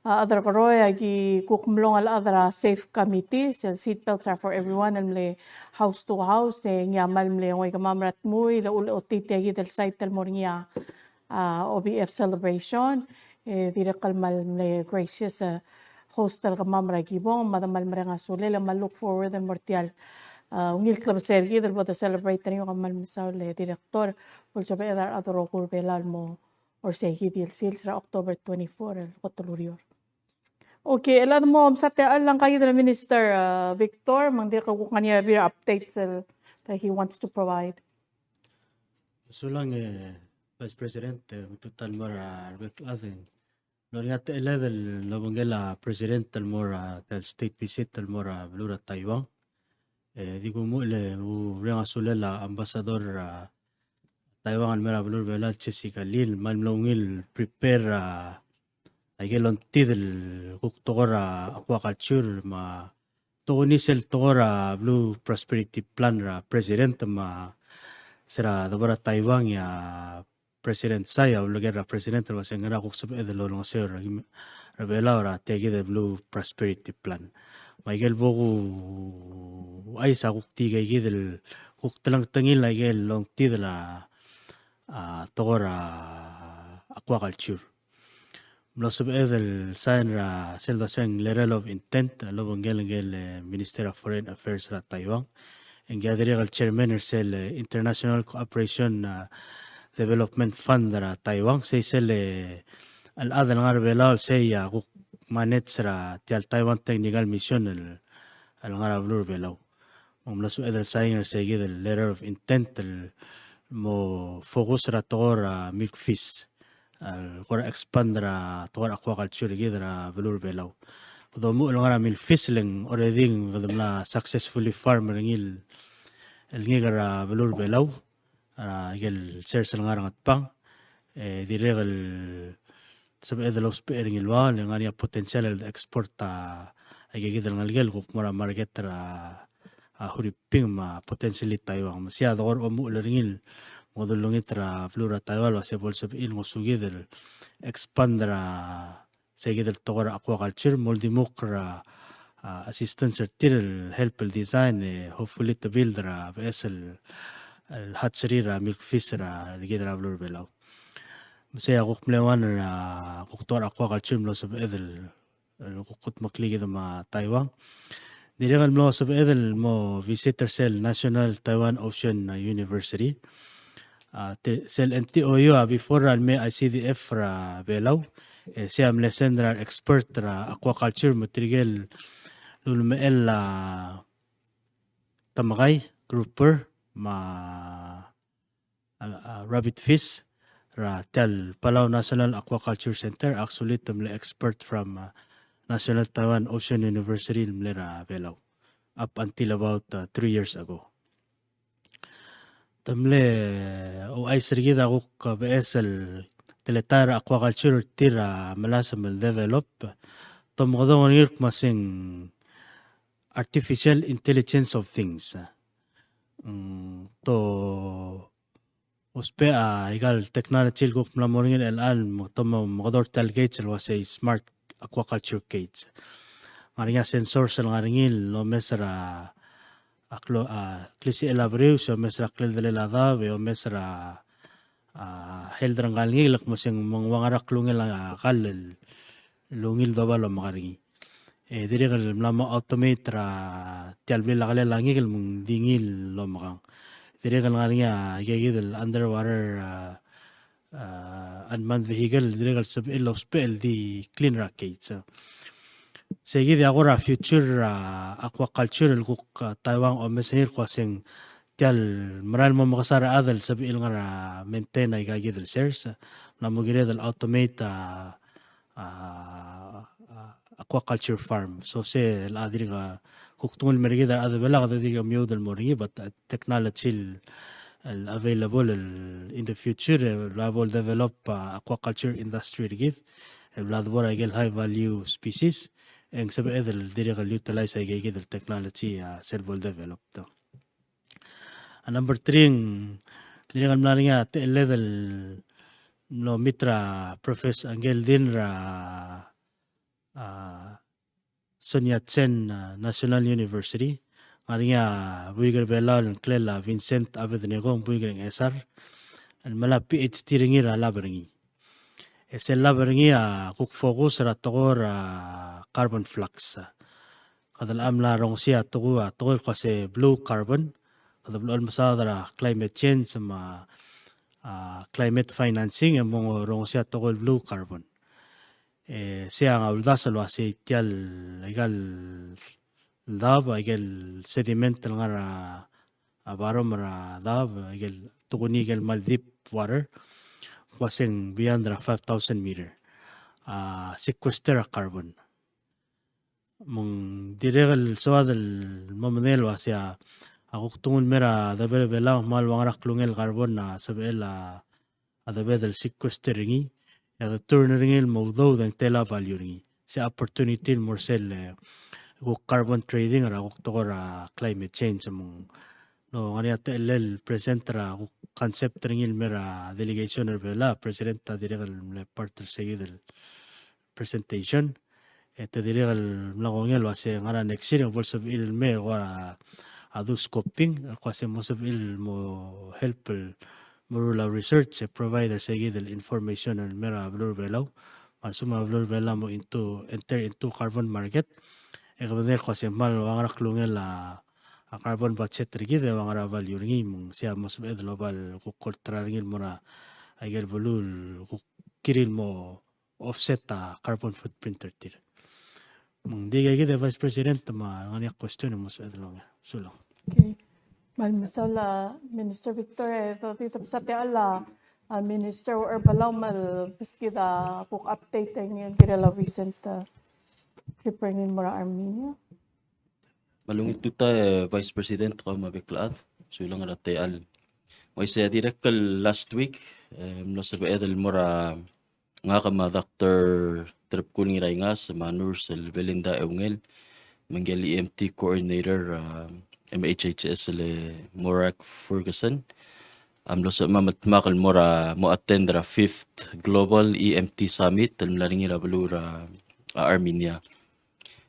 a, Adelkeroi, aki kuk mlong el chad er a Safe Committee, sel seat belts are for everyone, el mle house to house, e ngii a kmal mle ngoi kemam er a dmui, el ulechotii tia kid el site el mo er ngii a, a, O B F celebration, e dirrek el kmal mle gracious, e, host er kemam er a kibong, me de kmal mereng a sulel, e kmal look forward el mo er tia el, a, ungil klebesei er kid el bo de celebrate er ngii, e kmal mesaul e Director, bo lsebeched a rechad el rokui er Belau el mo er sei kid el sils er a October twenty-four el kot el ureor. Okay, el chad mo msa tia el ngka kid el Minister, a, Victor, me ng dirk kuk ngar er ngii a beer updates el, that he wants to provide. Sulang, e, Vice President, e, ultutelel el mo er a rebek el chad, e, mlo er ngii a techelled el obengkel a President el mo er a, el state visit el mo er a beluu er a Taiwan. E, di kumuchel e, mereng a sulel a Ambassador er a Taiwan el mo er a beluu er a Belau el Jessica Lee, el kmal mlo ungil prepare a, aike el ongtid el kuk tekoi er a aquaculture, me a tokuni sel tekoi er a Blue Prosperity Plan er a President, me a se er a debo er a Taiwan e a President Xi, a uleker er a President el uasei ngera kuk sebeched el olengeseu er a Belau er a tia kid el Blue Prosperity Plan. Me aike el bo kuchais a kuk tia kid el kuk telengtengil aike el longtid el a, a, tekoi er a aquaculture. Mlo sebeched el sign er a sel doseng letter of intent el obengkel ngike el, e, Minister of Foreign Affairs er a Taiwan. E ngii a dirrek el chairman er sel, e, International Cooperation, a, Development Fund er a Taiwan. Sei sel, e, el chad el ngar er a Belau el sei a kuk manage er a tia el Taiwan Technical Mission el, el ngar er a beluu er a Belau. Me ng mlo sebeched el sign er sei kid el letter of intent el mo focus er a tekoi er a milkfish. El kora expand er a tekoi er a aquaculture er kid er a beluu er a Belau. Kede omuchel el ngar er a milkfish le ng already kede mla successfully farm er ngii el ngikel er a beluu er a Belau. Er a ikel sers el ngar er a Ngatpang, e dirrek el sebeched el ousbech er ngii el ua, le ngar er ngii a potential el export a, aike kid el ngelekel kuk mo er a market er a, a Huriping me a potentially Taiwan. Me sei a dekor omuchel er ngii el mo dulungit er a beluu er a Taiwan el uasei bo lsebechir el ngosukid el expand er a sei kid el tekoi er a aquaculture, mo uldimukl er a, a, assistance er tir el help el design, e hopefully to build er a beches el, el hatchery er a milkfish er a, er kid er a beluu er a Belau. Me sei a kuk mle one er a kuk tekoi er a aquaculture el mlo sebeched el, el kuk kudmeklii kid me a Taiwan. Dirrek el mlo sebeched el mo visit er sel National Taiwan Ocean, a, University. A, te-, sel N T O U a before er a lemei a I C D F er a Belau, e sei a mle send er a expert er a aquaculture me tirke el ulemechell a temekai, grouper, me a, a, a, rabbit fish, er a tia el Palau National Aquaculture Center, actually te mle expert from, a, National Taiwan Ocean University el mle er a Belau, up until about, a, three years ago. Te mle ouchais er kid a kuk beches el teletael er a aquaculture er tir a melasem el develop, te omekedong er ngii el kmo se ng artificial intelligence of things. Mm, te ousbech a ikal technology el kuk mla mo er ngii el chelecha el mo, te mo, mo omekedong er tia el cage el uasei smart aquaculture cage. Ngar er ngii a sensors el ngar er ngii el omes er a, a klo-, a klisichel a berius, e omes er a kleldelel a daob, e omes er a, a health er ngka el ngikel el kmo se ng mo ua ngera klungel a kall el ungil doba el omekar er ngii. E dirrek el mla mo automate er a tia el blil a kelel a ngikel me ng di ngii el omekang. Dirrek el ngar er ngii a ikakid el underwater, a, a, unmanned vehicle, dirrek el sebechel el ousbech el di clean er a cage. Sei kid a kora future er a aquaculture el kuk, a, Taiwan a omes er ngii el kmo se ng tia el merael el mo mekesai er a chad el sebechir el ngar er a maintain a ikakid el sers. Mla mo kired el automate a, a, a, aquaculture farm. So sei a dirk kuk tengul el mer kid a rechad er a Belau a dirk omiud el mo er ngii, but, a, technology el, el available el in the future, e bla bo el develop a aquaculture industry er kid, e bla de bo er a ikel high value species, e ng sebeched el dirk el utilize a ikakid el technology, a, sel bo el develop. A number three, ng dirrek el mla er ngii a techelled el mlo meet er a professor, ngike el dean er a, a, Sun Yat-sen, a, National University. Ngar er ngii a buik er a Belau el ngklel a Vincent Abednego, ng buik er a Ngchesar, el mla PhD er ngii er a lab er ngii. E sel lab er ngii a kuk focus er a tekoi er a carbon flux. Kede mla rongesii a tekoi, a tekoi el kmo se blue carbon. Kede blechoel mesaod er a climate change me a, a, climate financing, e mo rongesii a tekoi el blue carbon. E sei a uldasu el uasei tia el, ikal daob, ikel sediment el ngar er a, a, bottom er a daob, ikel tekoi el kmal deep water, kmo se ng beyond er a five thousand meter, a, sequester a carbon. Me ng dirrek el soad el mo medengei el uasei a, a kuk tengul el mer a debel Belau a kmal ua ngera klungel carbon a sebechel a, a debed el sequester er ngii, e a de turn er ngii el mo udoud e ng tela value er ngii. Sei a opportunity el mo er sel, e, kuk carbon trading er a kuk tekoi er a climate change me ng el ngar er ngii a techellel el present er a concept er ngii el mei er a delegation er Belau, president a dirrek el mle part er se kid el presentation. E te dirrek el mla kongei el uase ngar er a next year e bo lsebechir el mei el kora a dul scoping, el kmo uase mo sebechir el mo help el meruul a research e provide er se kid el information el mei er a beluu er Belau. Me a lsekum a beluu er Belau a mo into, enter into carbon market, e ke medengei el kmo uase kmal ua ngera klungel a, a carbon budget er kid e ua ngera value er ngii, me ng sei a mo sebeched el oba el kuk olterau er ngii el mo er a ikel beluu el kuk kirir el mo offset a carbon footprint er tir. Me ng di ikakid e Vice President, me a ngar er ngii a question e mo sebeched el onger. Sulang. Okay. Me kmal mesaul a Minister Victor, e dodid e bsa tia el, a, Minister Uherbelau me lebeskid a kuk update er ngii el kirel a recent, a, trip er ngii el mo er a Armenia. Me a ungil tutau e Vice President, kau me a bek el chad, sulang er a techall. Uaisei, a dirrek el last week, e, mlo sebeched el mo er a ngak me a Doctor Terebkul Ngiraingas me a nurse el Belinda Eungel, me ngike el E M T coordinator, a, M H H S el Morak Ferguson, a mlo sebechem el dmak el mo er a, mo attend er a fifth Global E M T Summit el mla er ngii er a beluu er a, a, Armenia.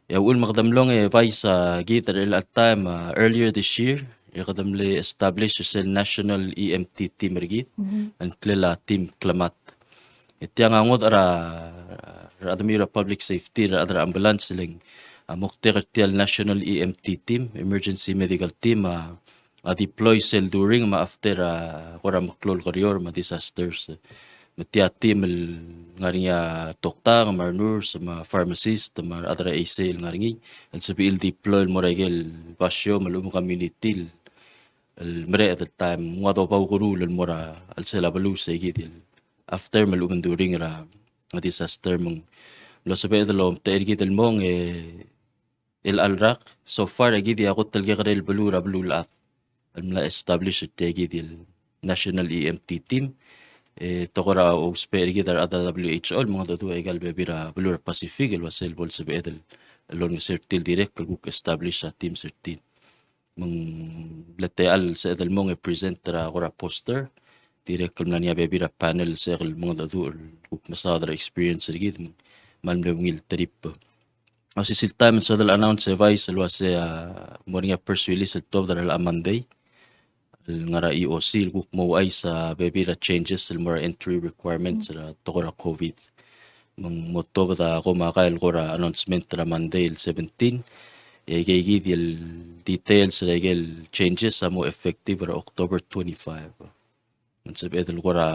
E a uchul me kede mlong e Vice, a, kid er chelecha el taem, a, earlier this year, e kede mle establish er sel national E M T team er kid, el ngklel a team Klemat. E tiang a ngodech er a, er a rechedemiu er a public safety, er a rechad er a ambulance el ng, a, moktek er tia el national E M T team, emergency medical team, a, a deploy sel during me a after a kora meklou el kerior me a disasters. Me tia team el ngar er ngii a toktang me a nurse me a pharmacist me a rechad er a eisei el ngar er ngii el sebechir el deploy el mo er a ikel basio me a lechub e ng community el mereched el taem ng ua doba ukeruul el mo er a chelsel a beluu se kid el after me a lechub e ng during er a disaster. Me ng mlo sebeched el omtechei er kid el mong e el chelecha el rak, so far, e kid a kot el kekerei el beluu er a beluulechad el mla establish er tia kid el national E M T team. E tekoi er a ousbech er kid a rechad er a W H O el mengedecheduch aika el bebil er a beluu er a Pacific el ua sel bo lsebeched el olengeseu er tir el dirrek el kuk establish a teams er tir. Me ng mle techall el sebeched el mong e present er a kora poster, dirrek el mla er ngii a bebil er a panel el sebechek el mengedecheduch el kuk mesaod er a experience er kid me ng kmal mle ungil trip. A osisiu el taem e ng soad el announce e Vice el ua se, a, mo er ngii a press release el tuobed er a chelecha Monday el ngar er a E O C el kuk mo ouchais a bebil er a changes el mo er a entry requirements er a tekoi er a COVID. Me ng mo tuobed a komakai el kora announcement er a Monday el seventeen. E aikei kid el details er aikel changes a mo effective er a October twenty-five. Me ng sebeched el kora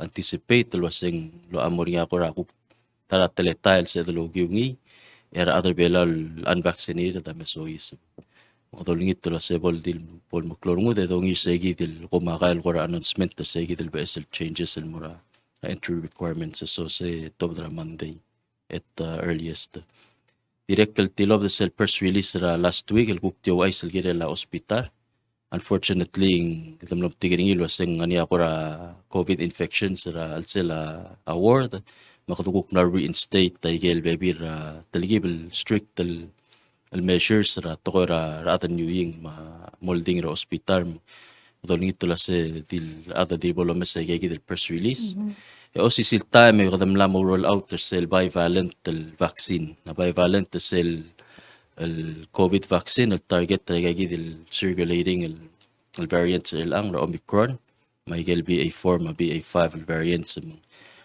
anticipate el ua se ng locha mo er ngii a kora kuk ta er a teletael el sebeched el okiu ngii, e a rechad er Belau el unvaccinated a me soiseb. Me kede olengit el ua se bo el di bo el meklou a rengud e dongiil se kid el komakai el kora announcement er se kid el beches el changes el mo er a entry requirements, e so se tuobed er a Monday at the earliest. Dirrek el tilobed er sel press release er a last week el kuk di ouchais el kirel a hospital. Unfortunately, kede mlo metik er ngii el ua se ng ngar er ngii a kora COVID infections er a chelsel a ward, me kede kuk mla reinstate aikel bebil er a telkib el strict el, el measures er a tekoi er a rechad el ngii me a molding er a hospital. Me kede olengit el ua se di el rechad a di bo lomes aikei kid el press release. E osisiu el taem e kede mla mo roll out er sel bivalent el vaccine. A bivalent a sel el COVID vaccine el target er aikei kid el circulating el, el variants er chelechang er a Omicron, me aikel B A four me a B A five el variants. Me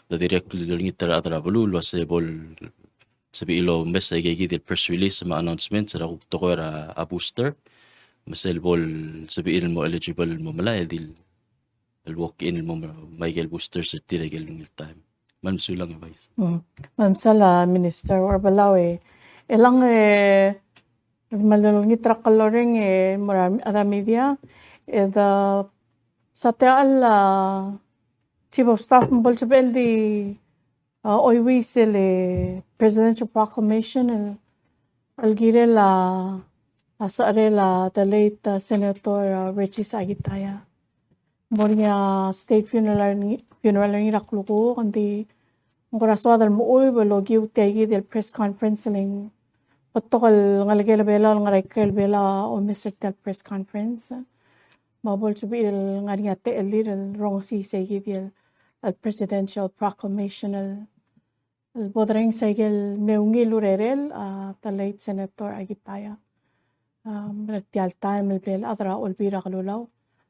ng dirrek el olengit er a rechad er a beluu el ua se bo lsebechir el omes aikei kid el press release me a announcements er a kuk tekoi er a booster. Me sel bo lsebechir el mo eligible el mo melai e di el el walk in el mo me, me aikel boosters er tir aikel ungil taem. Me ng mesulang e Vice. Mm. Me ng mesulang a Minister Uherbelau e. Elechang e, me a lolengit er a klou el reng e mo er a, a media, e de sa tia el, a, Chief of Staff me bo lsebechel di a, oiuii sel, e, Presidential Proclamation el, el kirel a, a secherel a the late, a, Senator, a, Regis Akitaya. Mo er ngii a state funeral er ngii, funeral er ngii er a klukuk, ng di ng kora soad el mechuiu el okiu tia kid el press conference el ng betok el ngelekel a Belau el ngar er a ikrel a Belau a omes er tia el press conference. Me bo lsebechir el ngar er ngii a techellir el rongesii seikid el, el presidential proclamation el, el bo derrenges aike el mle ungil urerel, a, the late Senator Akitaya. Um, er tia el taem el ble el chad er a Olbiil er a Kelulau,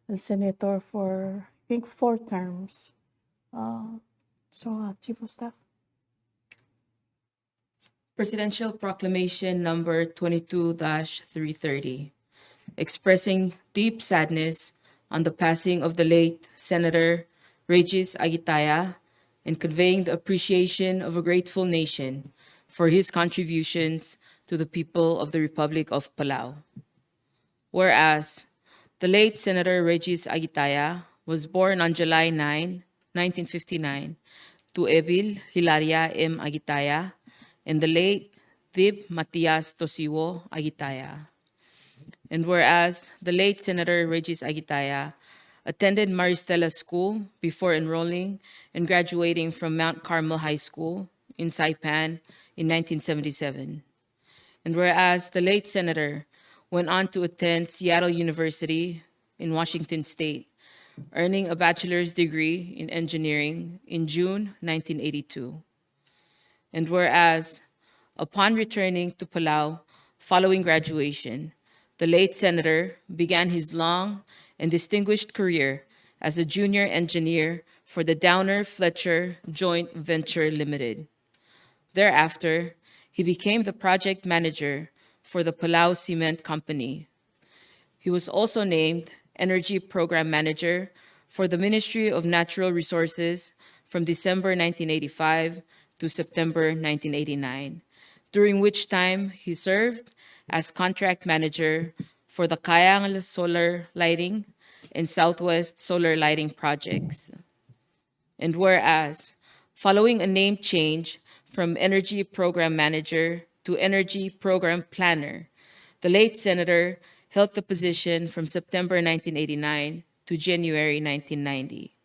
el senator for, I think, four terms. Uh, so, uh, Chief of Staff. Presidential Proclamation Number twenty-two dash three thirty, expressing deep sadness on the passing of the late Senator Regis Akitaya and conveying the appreciation of a grateful nation for his contributions to the people of the Republic of Palau. Whereas, the late Senator Regis Akitaya was born on July ninth, nineteen fifty-nine, to Ebil Hilaria M. Akitaya and the late Dib Matias Tosiwo Akitaya. And whereas the late Senator Regis Akitaya attended Maris Stella School before enrolling and graduating from Mount Carmel High School in Saipan in nineteen seventy-seven. And whereas the late senator went on to attend Seattle University in Washington State, earning a bachelor's degree in engineering in June nineteen eighty-two. And whereas, upon returning to Palau following graduation, the late senator began his long and distinguished career as a junior engineer for the Downer Fletcher Joint Venture Limited. Thereafter, he became the project manager for the Palau Cement Company. He was also named Energy Program Manager for the Ministry of Natural Resources from December nineteen eighty-five to September nineteen eighty-nine, during which time he served as contract manager for the Kayangel Solar Lighting and Southwest Solar Lighting projects. And whereas, following a name change from Energy Program Manager to Energy Program Planner, the late senator held the position from September nineteen eighty-nine to January nineteen ninety,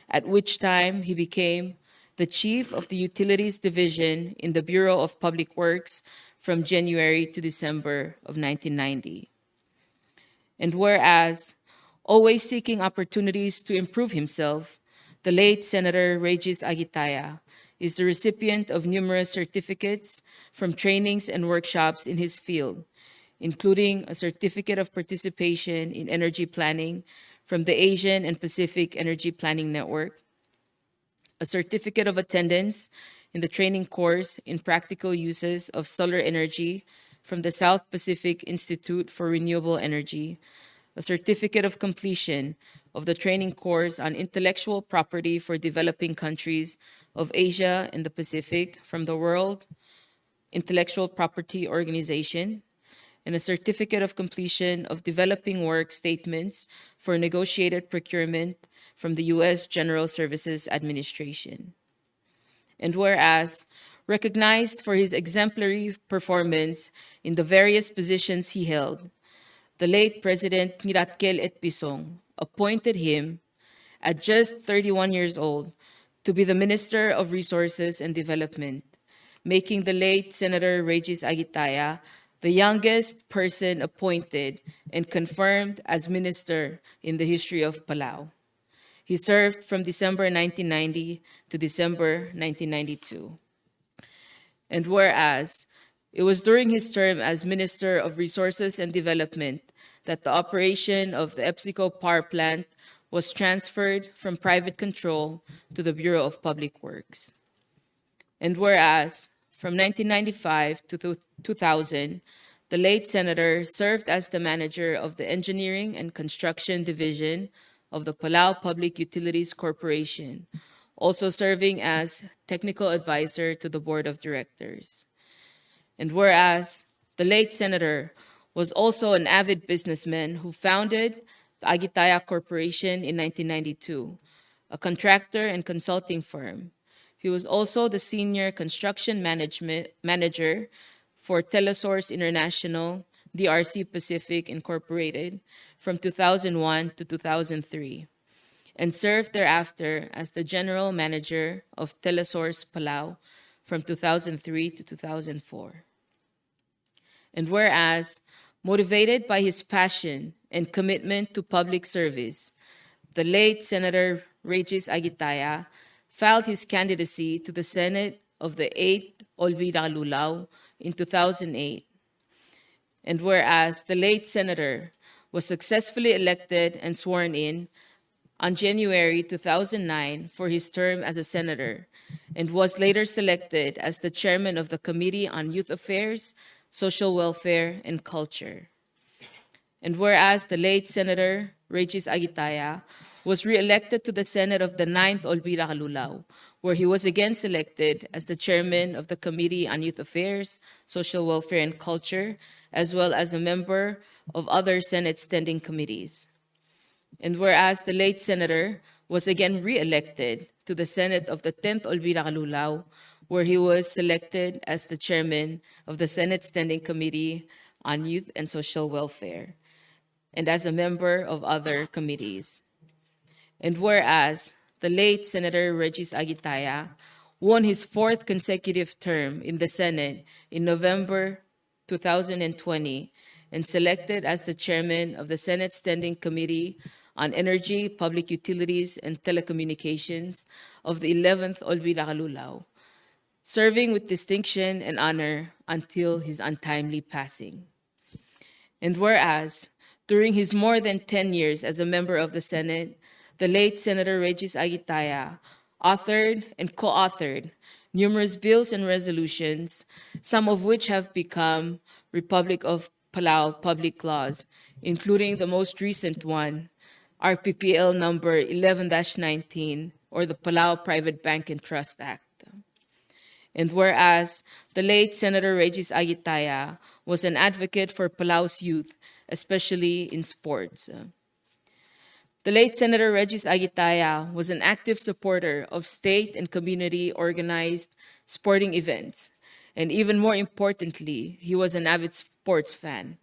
at which time he became the chief of the Utilities Division in the Bureau of Public Works from January to December of nineteen ninety. And whereas, always seeking opportunities to improve himself, the late Senator Regis Akitaya is the recipient of numerous certificates from trainings and workshops in his field, including a Certificate of Participation in Energy Planning from the Asian and Pacific Energy Planning Network, a certificate of attendance in the training course in practical uses of solar energy from the South Pacific Institute for Renewable Energy, a certificate of completion of the training course on intellectual property for developing countries of Asia and the Pacific from the World Intellectual Property Organization, and a certificate of completion of developing work statements for negotiated procurement from the U S General Services Administration. And whereas, recognized for his exemplary performance in the various positions he held, the late President Ngiratkel Etpison appointed him at just thirty-one years old, to be the Minister of Resources and Development, making the late Senator Regis Akitaya the youngest person appointed and confirmed as minister in the history of Palau. He served from December nineteen ninety to December nineteen ninety-two. And whereas, it was during his term as Minister of Resources and Development that the operation of the EPSCO power plant was transferred from private control to the Bureau of Public Works. And whereas, from nineteen ninety-five to two thousand, the late senator served as the manager of the Engineering and Construction Division of the Palau Public Utilities Corporation, also serving as technical advisor to the board of directors. And whereas, the late senator was also an avid businessman who founded the Akitaya Corporation in nineteen ninety-two, a contractor and consulting firm. He was also the senior construction management manager for Telesource International, D R C Pacific Incorporated, from two thousand one to two thousand three, and served thereafter as the general manager of Telesource Palau from two thousand three to two thousand four. And whereas, Motivated by his passion and commitment to public service, the late Senator Regis Akitaya filed his candidacy to the Senate of the Eighth Olbiil er a Kelulau in two thousand eight. And whereas the late senator was successfully elected and sworn in on January two thousand nine for his term as a senator, and was later selected as the chairman of the Committee on Youth Affairs, Social Welfare, and Culture. And whereas the late Senator Regis Akitaya was re-elected to the Senate of the Ninth Olbiil er a Kelulau, where he was again selected as the chairman of the Committee on Youth Affairs, Social Welfare, and Culture, as well as a member of other Senate standing committees. And whereas the late senator was again re-elected to the Senate of the Tenth Olbiil er a Kelulau, where he was selected as the chairman of the Senate Standing Committee on Youth and Social Welfare, and as a member of other committees. And whereas the late Senator Regis Akitaya won his fourth consecutive term in the Senate in November two thousand twenty and selected as the chairman of the Senate Standing Committee on Energy, Public Utilities, and Telecommunications of the Eleventh Olbiil er a Kelulau, serving with distinction and honor until his untimely passing. And whereas, during his more than ten years as a member of the Senate, the late Senator Regis Akitaya authored and co-authored numerous bills and resolutions, some of which have become Republic of Palau public laws, including the most recent one, R P P L number eleven dash nineteen, or the Palau Private Bank and Trust Act. And whereas the late Senator Regis Akitaya was an advocate for Palau's youth, especially in sports. The late Senator Regis Akitaya was an active supporter of state and community organized sporting events, and even more importantly, he was an avid sports fan.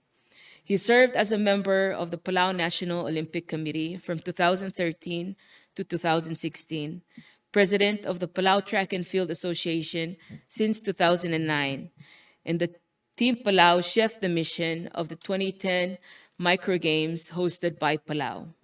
He served as a member of the Palau National Olympic Committee from two thousand thirteen to two thousand sixteen, president of the Palau Track and Field Association since two thousand nine, and the Team Palau chef de mission of the twenty ten Micro Games hosted by Palau.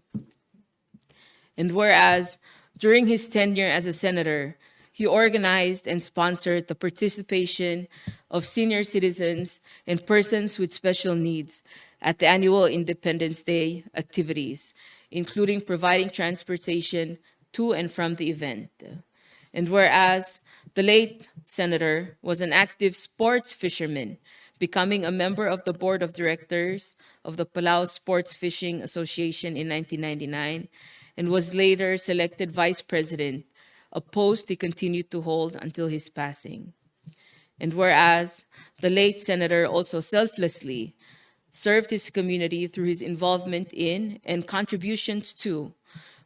And whereas, during his tenure as a senator, he organized and sponsored the participation of senior citizens and persons with special needs at the annual Independence Day activities, including providing transportation to and from the event. And whereas the late senator was an active sports fisherman, becoming a member of the board of directors of the Palau Sports Fishing Association in nineteen ninety-nine, and was later selected vice president, a post he continued to hold until his passing. And whereas the late senator also selflessly served his community through his involvement in and contributions to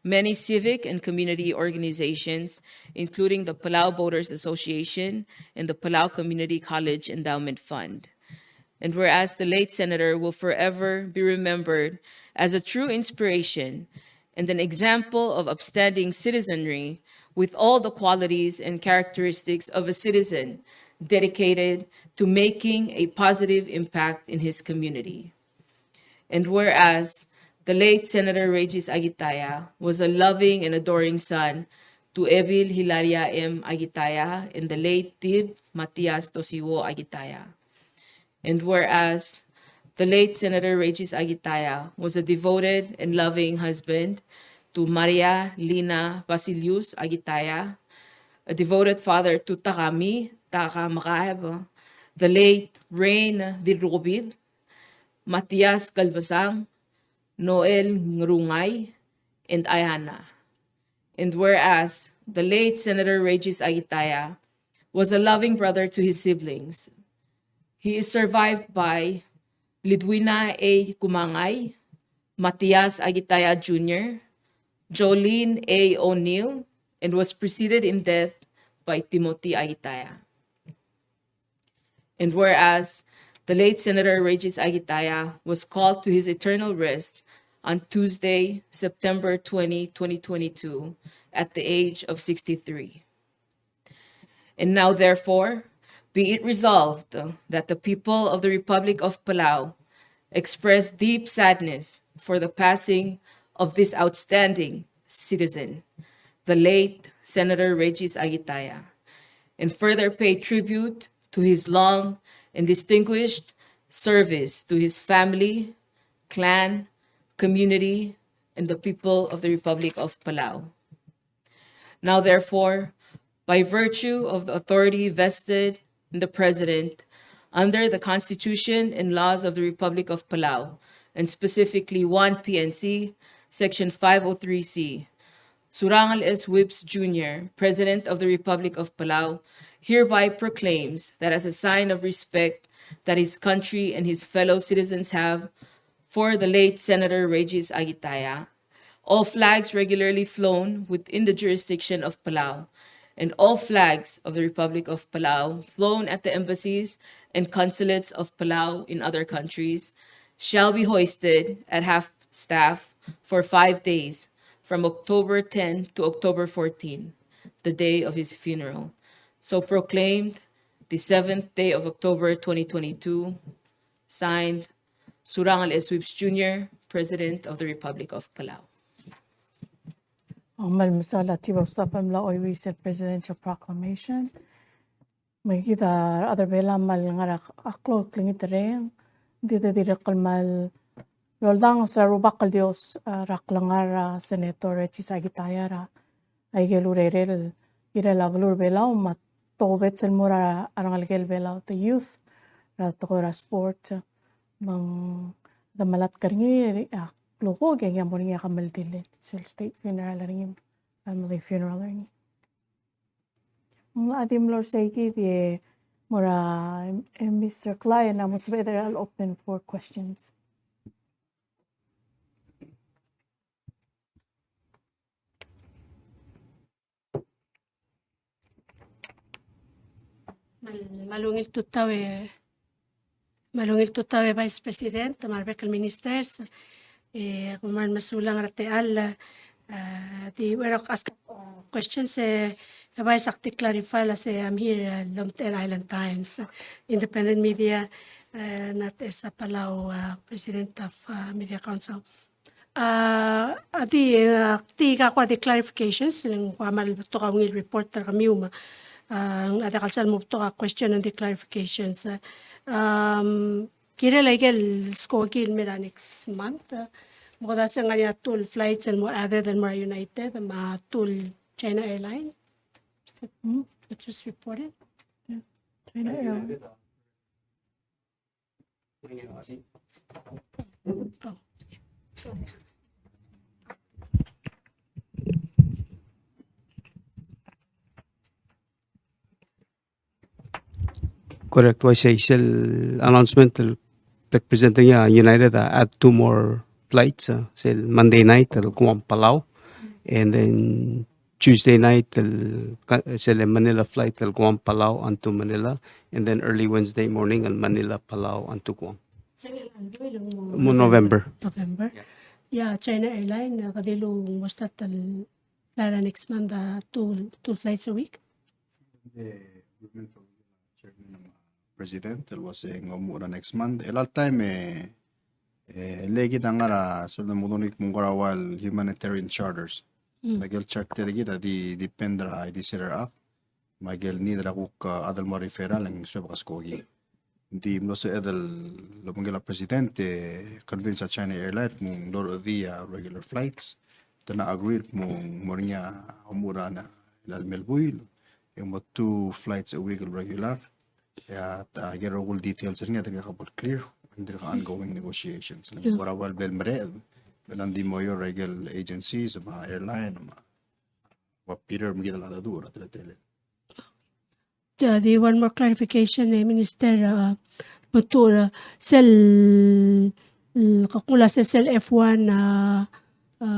many civic and community organizations, including the Palau Boaters Association and the Palau Community College Endowment Fund. And whereas the late senator will forever be remembered as a true inspiration and an example of upstanding citizenry with all the qualities and characteristics of a citizen dedicated to making a positive impact in his community. And whereas the late Senator Regis Akitaya was a loving and adoring son to Ebil Hilaria M. Akitaya and the late Tib Matias Tosiwo Akitaya. And whereas the late Senator Regis Akitaya was a devoted and loving husband to Maria Lina Basilius Akitaya, a devoted father to Takami Taka Makaib, the late Rain Dirrobid, Matias Kalbasang, Noel Ngrungai, and Ayana. And whereas the late Senator Regis Akitaya was a loving brother to his siblings, he is survived by Lidwina A. Kumangai, Matias Akitaya Junior, Jolene A. O'Neill, and was preceded in death by Timothy Akitaya. And whereas the late Senator Regis Akitaya was called to his eternal rest on Tuesday, September twenty, twenty twenty-two, at the age of sixty-three. And now, therefore, be it resolved that the people of the Republic of Palau express deep sadness for the passing of this outstanding citizen, the late Senator Regis Akitaya, and further pay tribute to his long and distinguished service to his family, clan, community, and the people of the Republic of Palau. Now, therefore, by virtue of the authority vested in the President under the Constitution and laws of the Republic of Palau, and specifically one P N C, Section five oh three C, Surangel S. Whipps Junior, President of the Republic of Palau, hereby proclaims that as a sign of respect that his country and his fellow citizens have for the late Senator Regis Akitaya, all flags regularly flown within the jurisdiction of Palau, and all flags of the Republic of Palau flown at the embassies and consulates of Palau in other countries, shall be hoisted at half-staff for five days, from October ten to October fourteen, the day of his funeral. So proclaimed, the seventh day of October twenty twenty-two, signed, Surangel S. Whipps Junior, President of the Republic of Palau. Ng kmal mesaul a Chief of Staff el mla chuieuii sel Presidential Proclamation. Me kid a rechad er Belau a kmal ngar er a klou el klengiterreng, ng di dirrek el kmal loldanges er a Rubak el Dios, a, er a klengar er a Senator Regis Akitaya er a ikel urerel, kirel a beluu er Belau me a tokubets el mo er a rengelekel Belau, the youth, er a tekoi er a sport, me ng de melatk er ngii, a klukuk e ng mo er ngii a kemeldiil er sel state funeral er ngii, family funeral er ngii. Ng di mlo er seikid e mo er a, e, Mister Klein, a mo sebeched el open for questions. Mal, mal ungil tutau e, mal ungil tutau e Vice President, me a rebek el ministers, e, kmal mesulang er a techall, e, di uchei er a ask questions e, e Vice, ak di clarify el uase I'm here, e, el omtechei er a Island Times, independent media, e, not as a Palau, e, President of, e, Media Council. A, a di, a, di kuk ua di clarifications, le ng kuk a kmal betok a ungil report er kemiu me, a, a diak el sal mo betok a question, ng di clarifications. Um, kirel a ikel skoki el mei er a next month, a, me kede se ng ngar er ngii a two el flights el mo added el mo er a United, me a two el China Airline. Hmm? It was reported. Yeah. China Airline. Correct, uaisei, sel announcement el bek present er ngii a United a add two more flights, a, sel Monday night el Guam Palau, and then Tuesday night el ka-, sel Manila flight el Guam Palau onto Manila, and then early Wednesday morning el Manila Palau onto Guam. Mo November. November. Yeah. Yeah, China Airline, a, kede dilu mo start el fly er a next month, a, two, two flights a week. The agreement of Chairman, uh, President, el uase ng omuchel er a next month. El all time, e, e, le kid a ngar er a sel de mo dongii el kmo ng kora ua el humanitarian charters. Mm. Me a ikel charter er kid a di depend er a ildisir er a chad. Me a ikel need er a kuk, a, chad el mo referral e ng suebek a skoki. Ng di mlo sebeched el obengkel a President e convince a China Airline el kmo ng loruchedii a regular flights. Te mla agree el kmo ng mo er ngii a omuchel er a, el mei el buil. E ng mo two flights a week el regular. E a, a, ikel rokui el details er ngii a dirkak bo el clear, ng dirkak ongoing negotiations. Le ng kora ua el bla el mereched, me ng di mo er a ikel agencies, me a airline, me a, ua Peter, me kid el chad el dmu er a teletelel. Yeah, the one more clarification, e, Minister, a, betok, a, sel, l-, kuk ng ua se sel F one, a, a,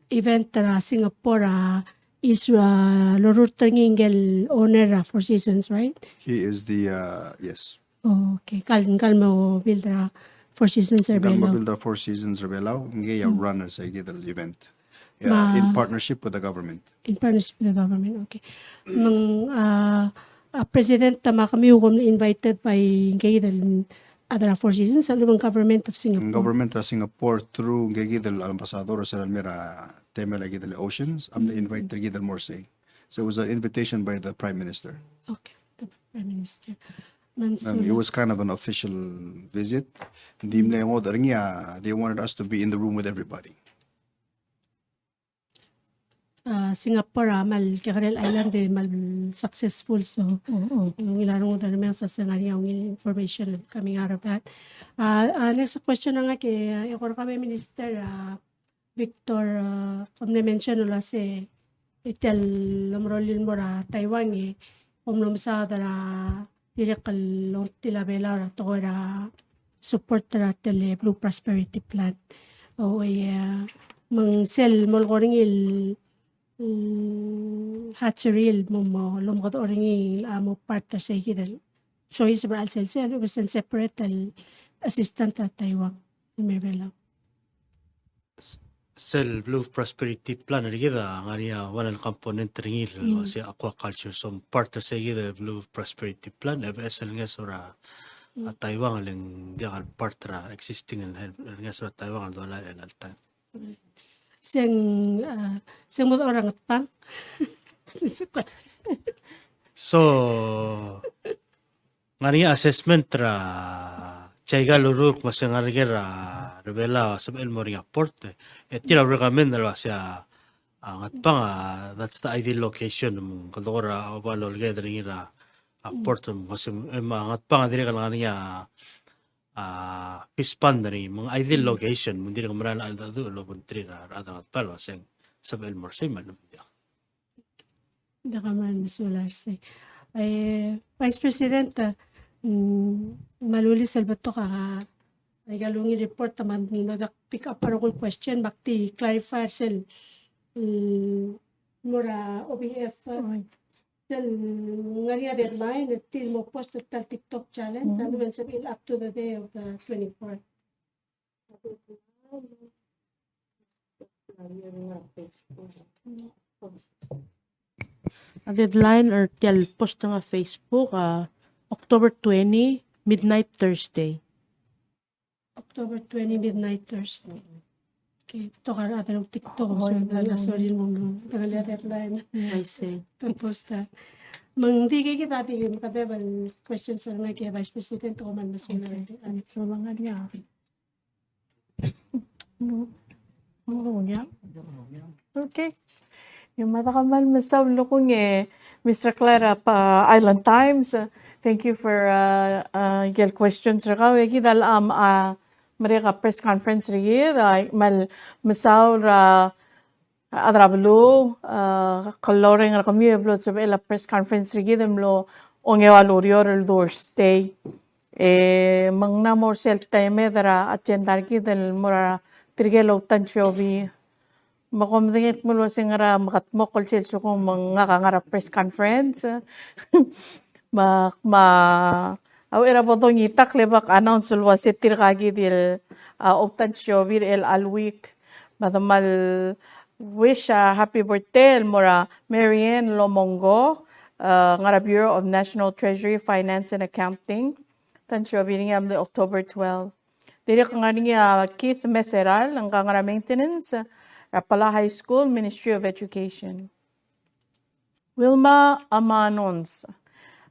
event er a Singapore, a, is, a, lorurt er ngii ngike el owner er a Four Seasons, right? He is the, uh, yes. Oh, okay. Ngkal, ngkal mo build er a Four Seasons er a Belau. Ngkal mo build er a Four Seasons er a Belau, ngii a runner er se kid el event. Yeah, in partnership with the government. In partnership with the government, okay. Me ng, a, a, President, me a kemiu kom invited by ngii el a der a Four Seasons, a lechub e ng government of Singapore. Government er a Singapore through ngke kid el ambassador er sel mei er a temel a kid el Oceans, a mle invite er kid el mo er sei. So it was an invitation by the Prime Minister. Okay, the Prime Minister. Me ng, um, it was kind of an official visit. Ng di mle ngodech er ngii a, they wanted us to be in the room with everybody. A, Singapore a kmal kekerei el island e kmal successful, so ng ungil a rengud er a remenges a se ng ngar er ngii a ungil information coming out of that. A, a, next question er ngak e, e kora kau e Minister, a, Victor, a, kom mle mention el uase, e tia el omerollir el mo er a Taiwan e, kom mlo mesaod er a dirrek el ongtil a Belau er a tekoi er a support er a tia el Blue Prosperity Plan. O, e, me ng sel mo lekoi er ngii el, mm, hatchery el mo, mo lomekedechor er ngii a mo part er sei kid el choice er a chelsel, se el separate el assistant er a Taiwan el mei er a Belau. Sel Blue Prosperity Plan er kid a ngar er ngii a one el component er ngii el uase aquaculture. So part er sei kid el Blue Prosperity Plan, e beches el ngeso er a, a Taiwan el ng diak el part er a existing el, el ngeso er a Taiwan el dolai er chelecha el taem. Se ng, a, se ng mo dechor er a Ngatpang. So, ngar er ngii a assessment er a tia ikal ururek me se ng ngar er ngii er a Belau a sebechel el mo er ngii a port, e tir a recommend el uase a, a Ngatpang a, that's the ideal location, me ng kede kora oba loleked er ngii er a, a port, me se, e, me a Ngatpang a dirrek el ngar er ngii a, a fish pond er ngii, me ng ideal location, me ng dirrek el merael a cheldecheduch el obengterir a rechad er a Ngatpang el uase ng sebechel el mo er sei me a lechub e ng diak. Diak a kmal mesulang er sei. E, Vice President, a, mm, me a lulis el betok a, a ikal ungil report a me ng diak pick up a rokui el question, me ak di clarify er sel, mm, mo er a O B F, a, sel ngar er ngii a deadline, e tir el mo post er tia el TikTok challenge, a lechub e ng sebechir up to the day of the twenty-fourth. A deadline er tia el posting er a Facebook, a, October twenty, midnight Thursday. October twenty, midnight Thursday. Okay, betok a rechad er a TikTok, oh, so, yeah, sorry, mo, mo, ng ngar er ngii a deadline. I see. To post that. Me ng di kid a di, me kede bal questions er ngak e Vice President, kom kmal mesulang. Okay. So, me ng ngar er ngii a Okay. E mada kmal mesaul el kmo e Mister Clara, a, Island Times. Uh, thank you for, uh, uh, your questions er kau. E kid a, um, uh, merek a press conference er kid, uh, kmal mesaul er a, uh, a rechad er a beluu, uh, kuk loreng er kemiu el blo sebechel a press conference er kid el mlo ongeua el ureor el Thursday. E me ng mla mo er sel temed er a agenda er kid el mo er tirke el otansiobi. Me kom medengei el kmo el uase ng ngar er a mekedmokl sel lsekum me ngak a ngar er a press conference. Me, me a uchei er a bo dongitakl e bak announce el uase tirka kid el, a, otansiobi er chelecha el week. Me de kmal wish a happy birthday el mo er a Marianne Lomongo, a, ngar er a Bureau of National Treasury, Finance and Accounting. Tansiobi er ngii a mle October twelve. Dirrek ngar er ngii a Keith Meseral, ngka ngar er a maintenance er a Palau High School, Ministry of Education. Wilma Amanons,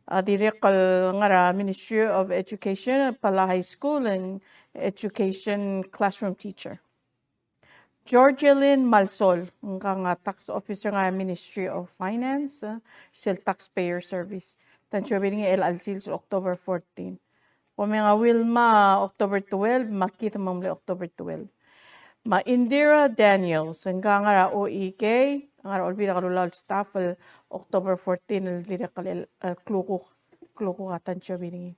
a, dirrek el ngar er a Ministry of Education, Palau High School, and education classroom teacher. Georgelyn Malsol, ngka a tax officer er a Ministry of Finance, e, sel taxpayer service. Tansiobi er ngii er chelecha el sils el October fourteen. Kom mei a Wilma October twelve, me a Keith me ng mle October twelve. Me a Indira Daniels, ngka ngar er a O E K, ngar er a Olbiil er a Kelulau el staff el October fourteen el dirrek el, el klukuk, klukuk a tansiobi er ngii.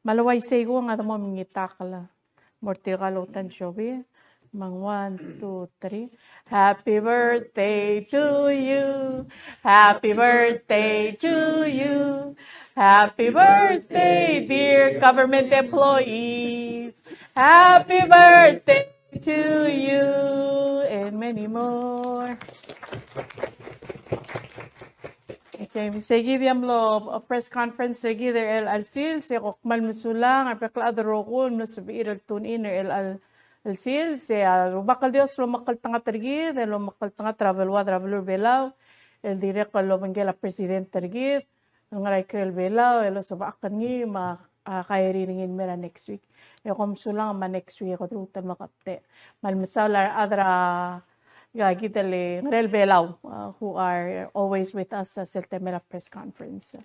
Me a le uaisei e kuk a de mo mengitakl el mo er tirka el otansiobi. Me ng one, two, three. Happy birthday to you. Happy birthday to you. Happy birthday, dear government employees. Happy birthday to you. And many more. Okay, me sei kid a mlo, uh, press conference er kid er chelecha el sils, e kom kmal mesulang er a bek el chad el rokui el mlo sebechir el tune in er chelecha el sils, e a Rubak el Dios lomekngeltengat er kid, e lomekngeltengat er a beluad er a beluu er a Belau, el dirrek el obengkel a president er kid, el ngar er a ikrel Belau, el osebechakl er ngii me a, a, kaerir er ngii el mei er a next week. E kom mesulang me a next week e kede lmuut el mo update. Me kmal mesaul a rechad er a, a kid el ngar er a Belau, uh, who are always with us, uh, sel temel a press conference.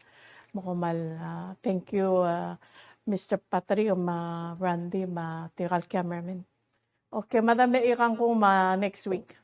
Me kom kmal, uh, thank you, uh, Mister Patrick, me a Randy, me tirka el cameraman. Okay, Madam, e kangkung me a next week.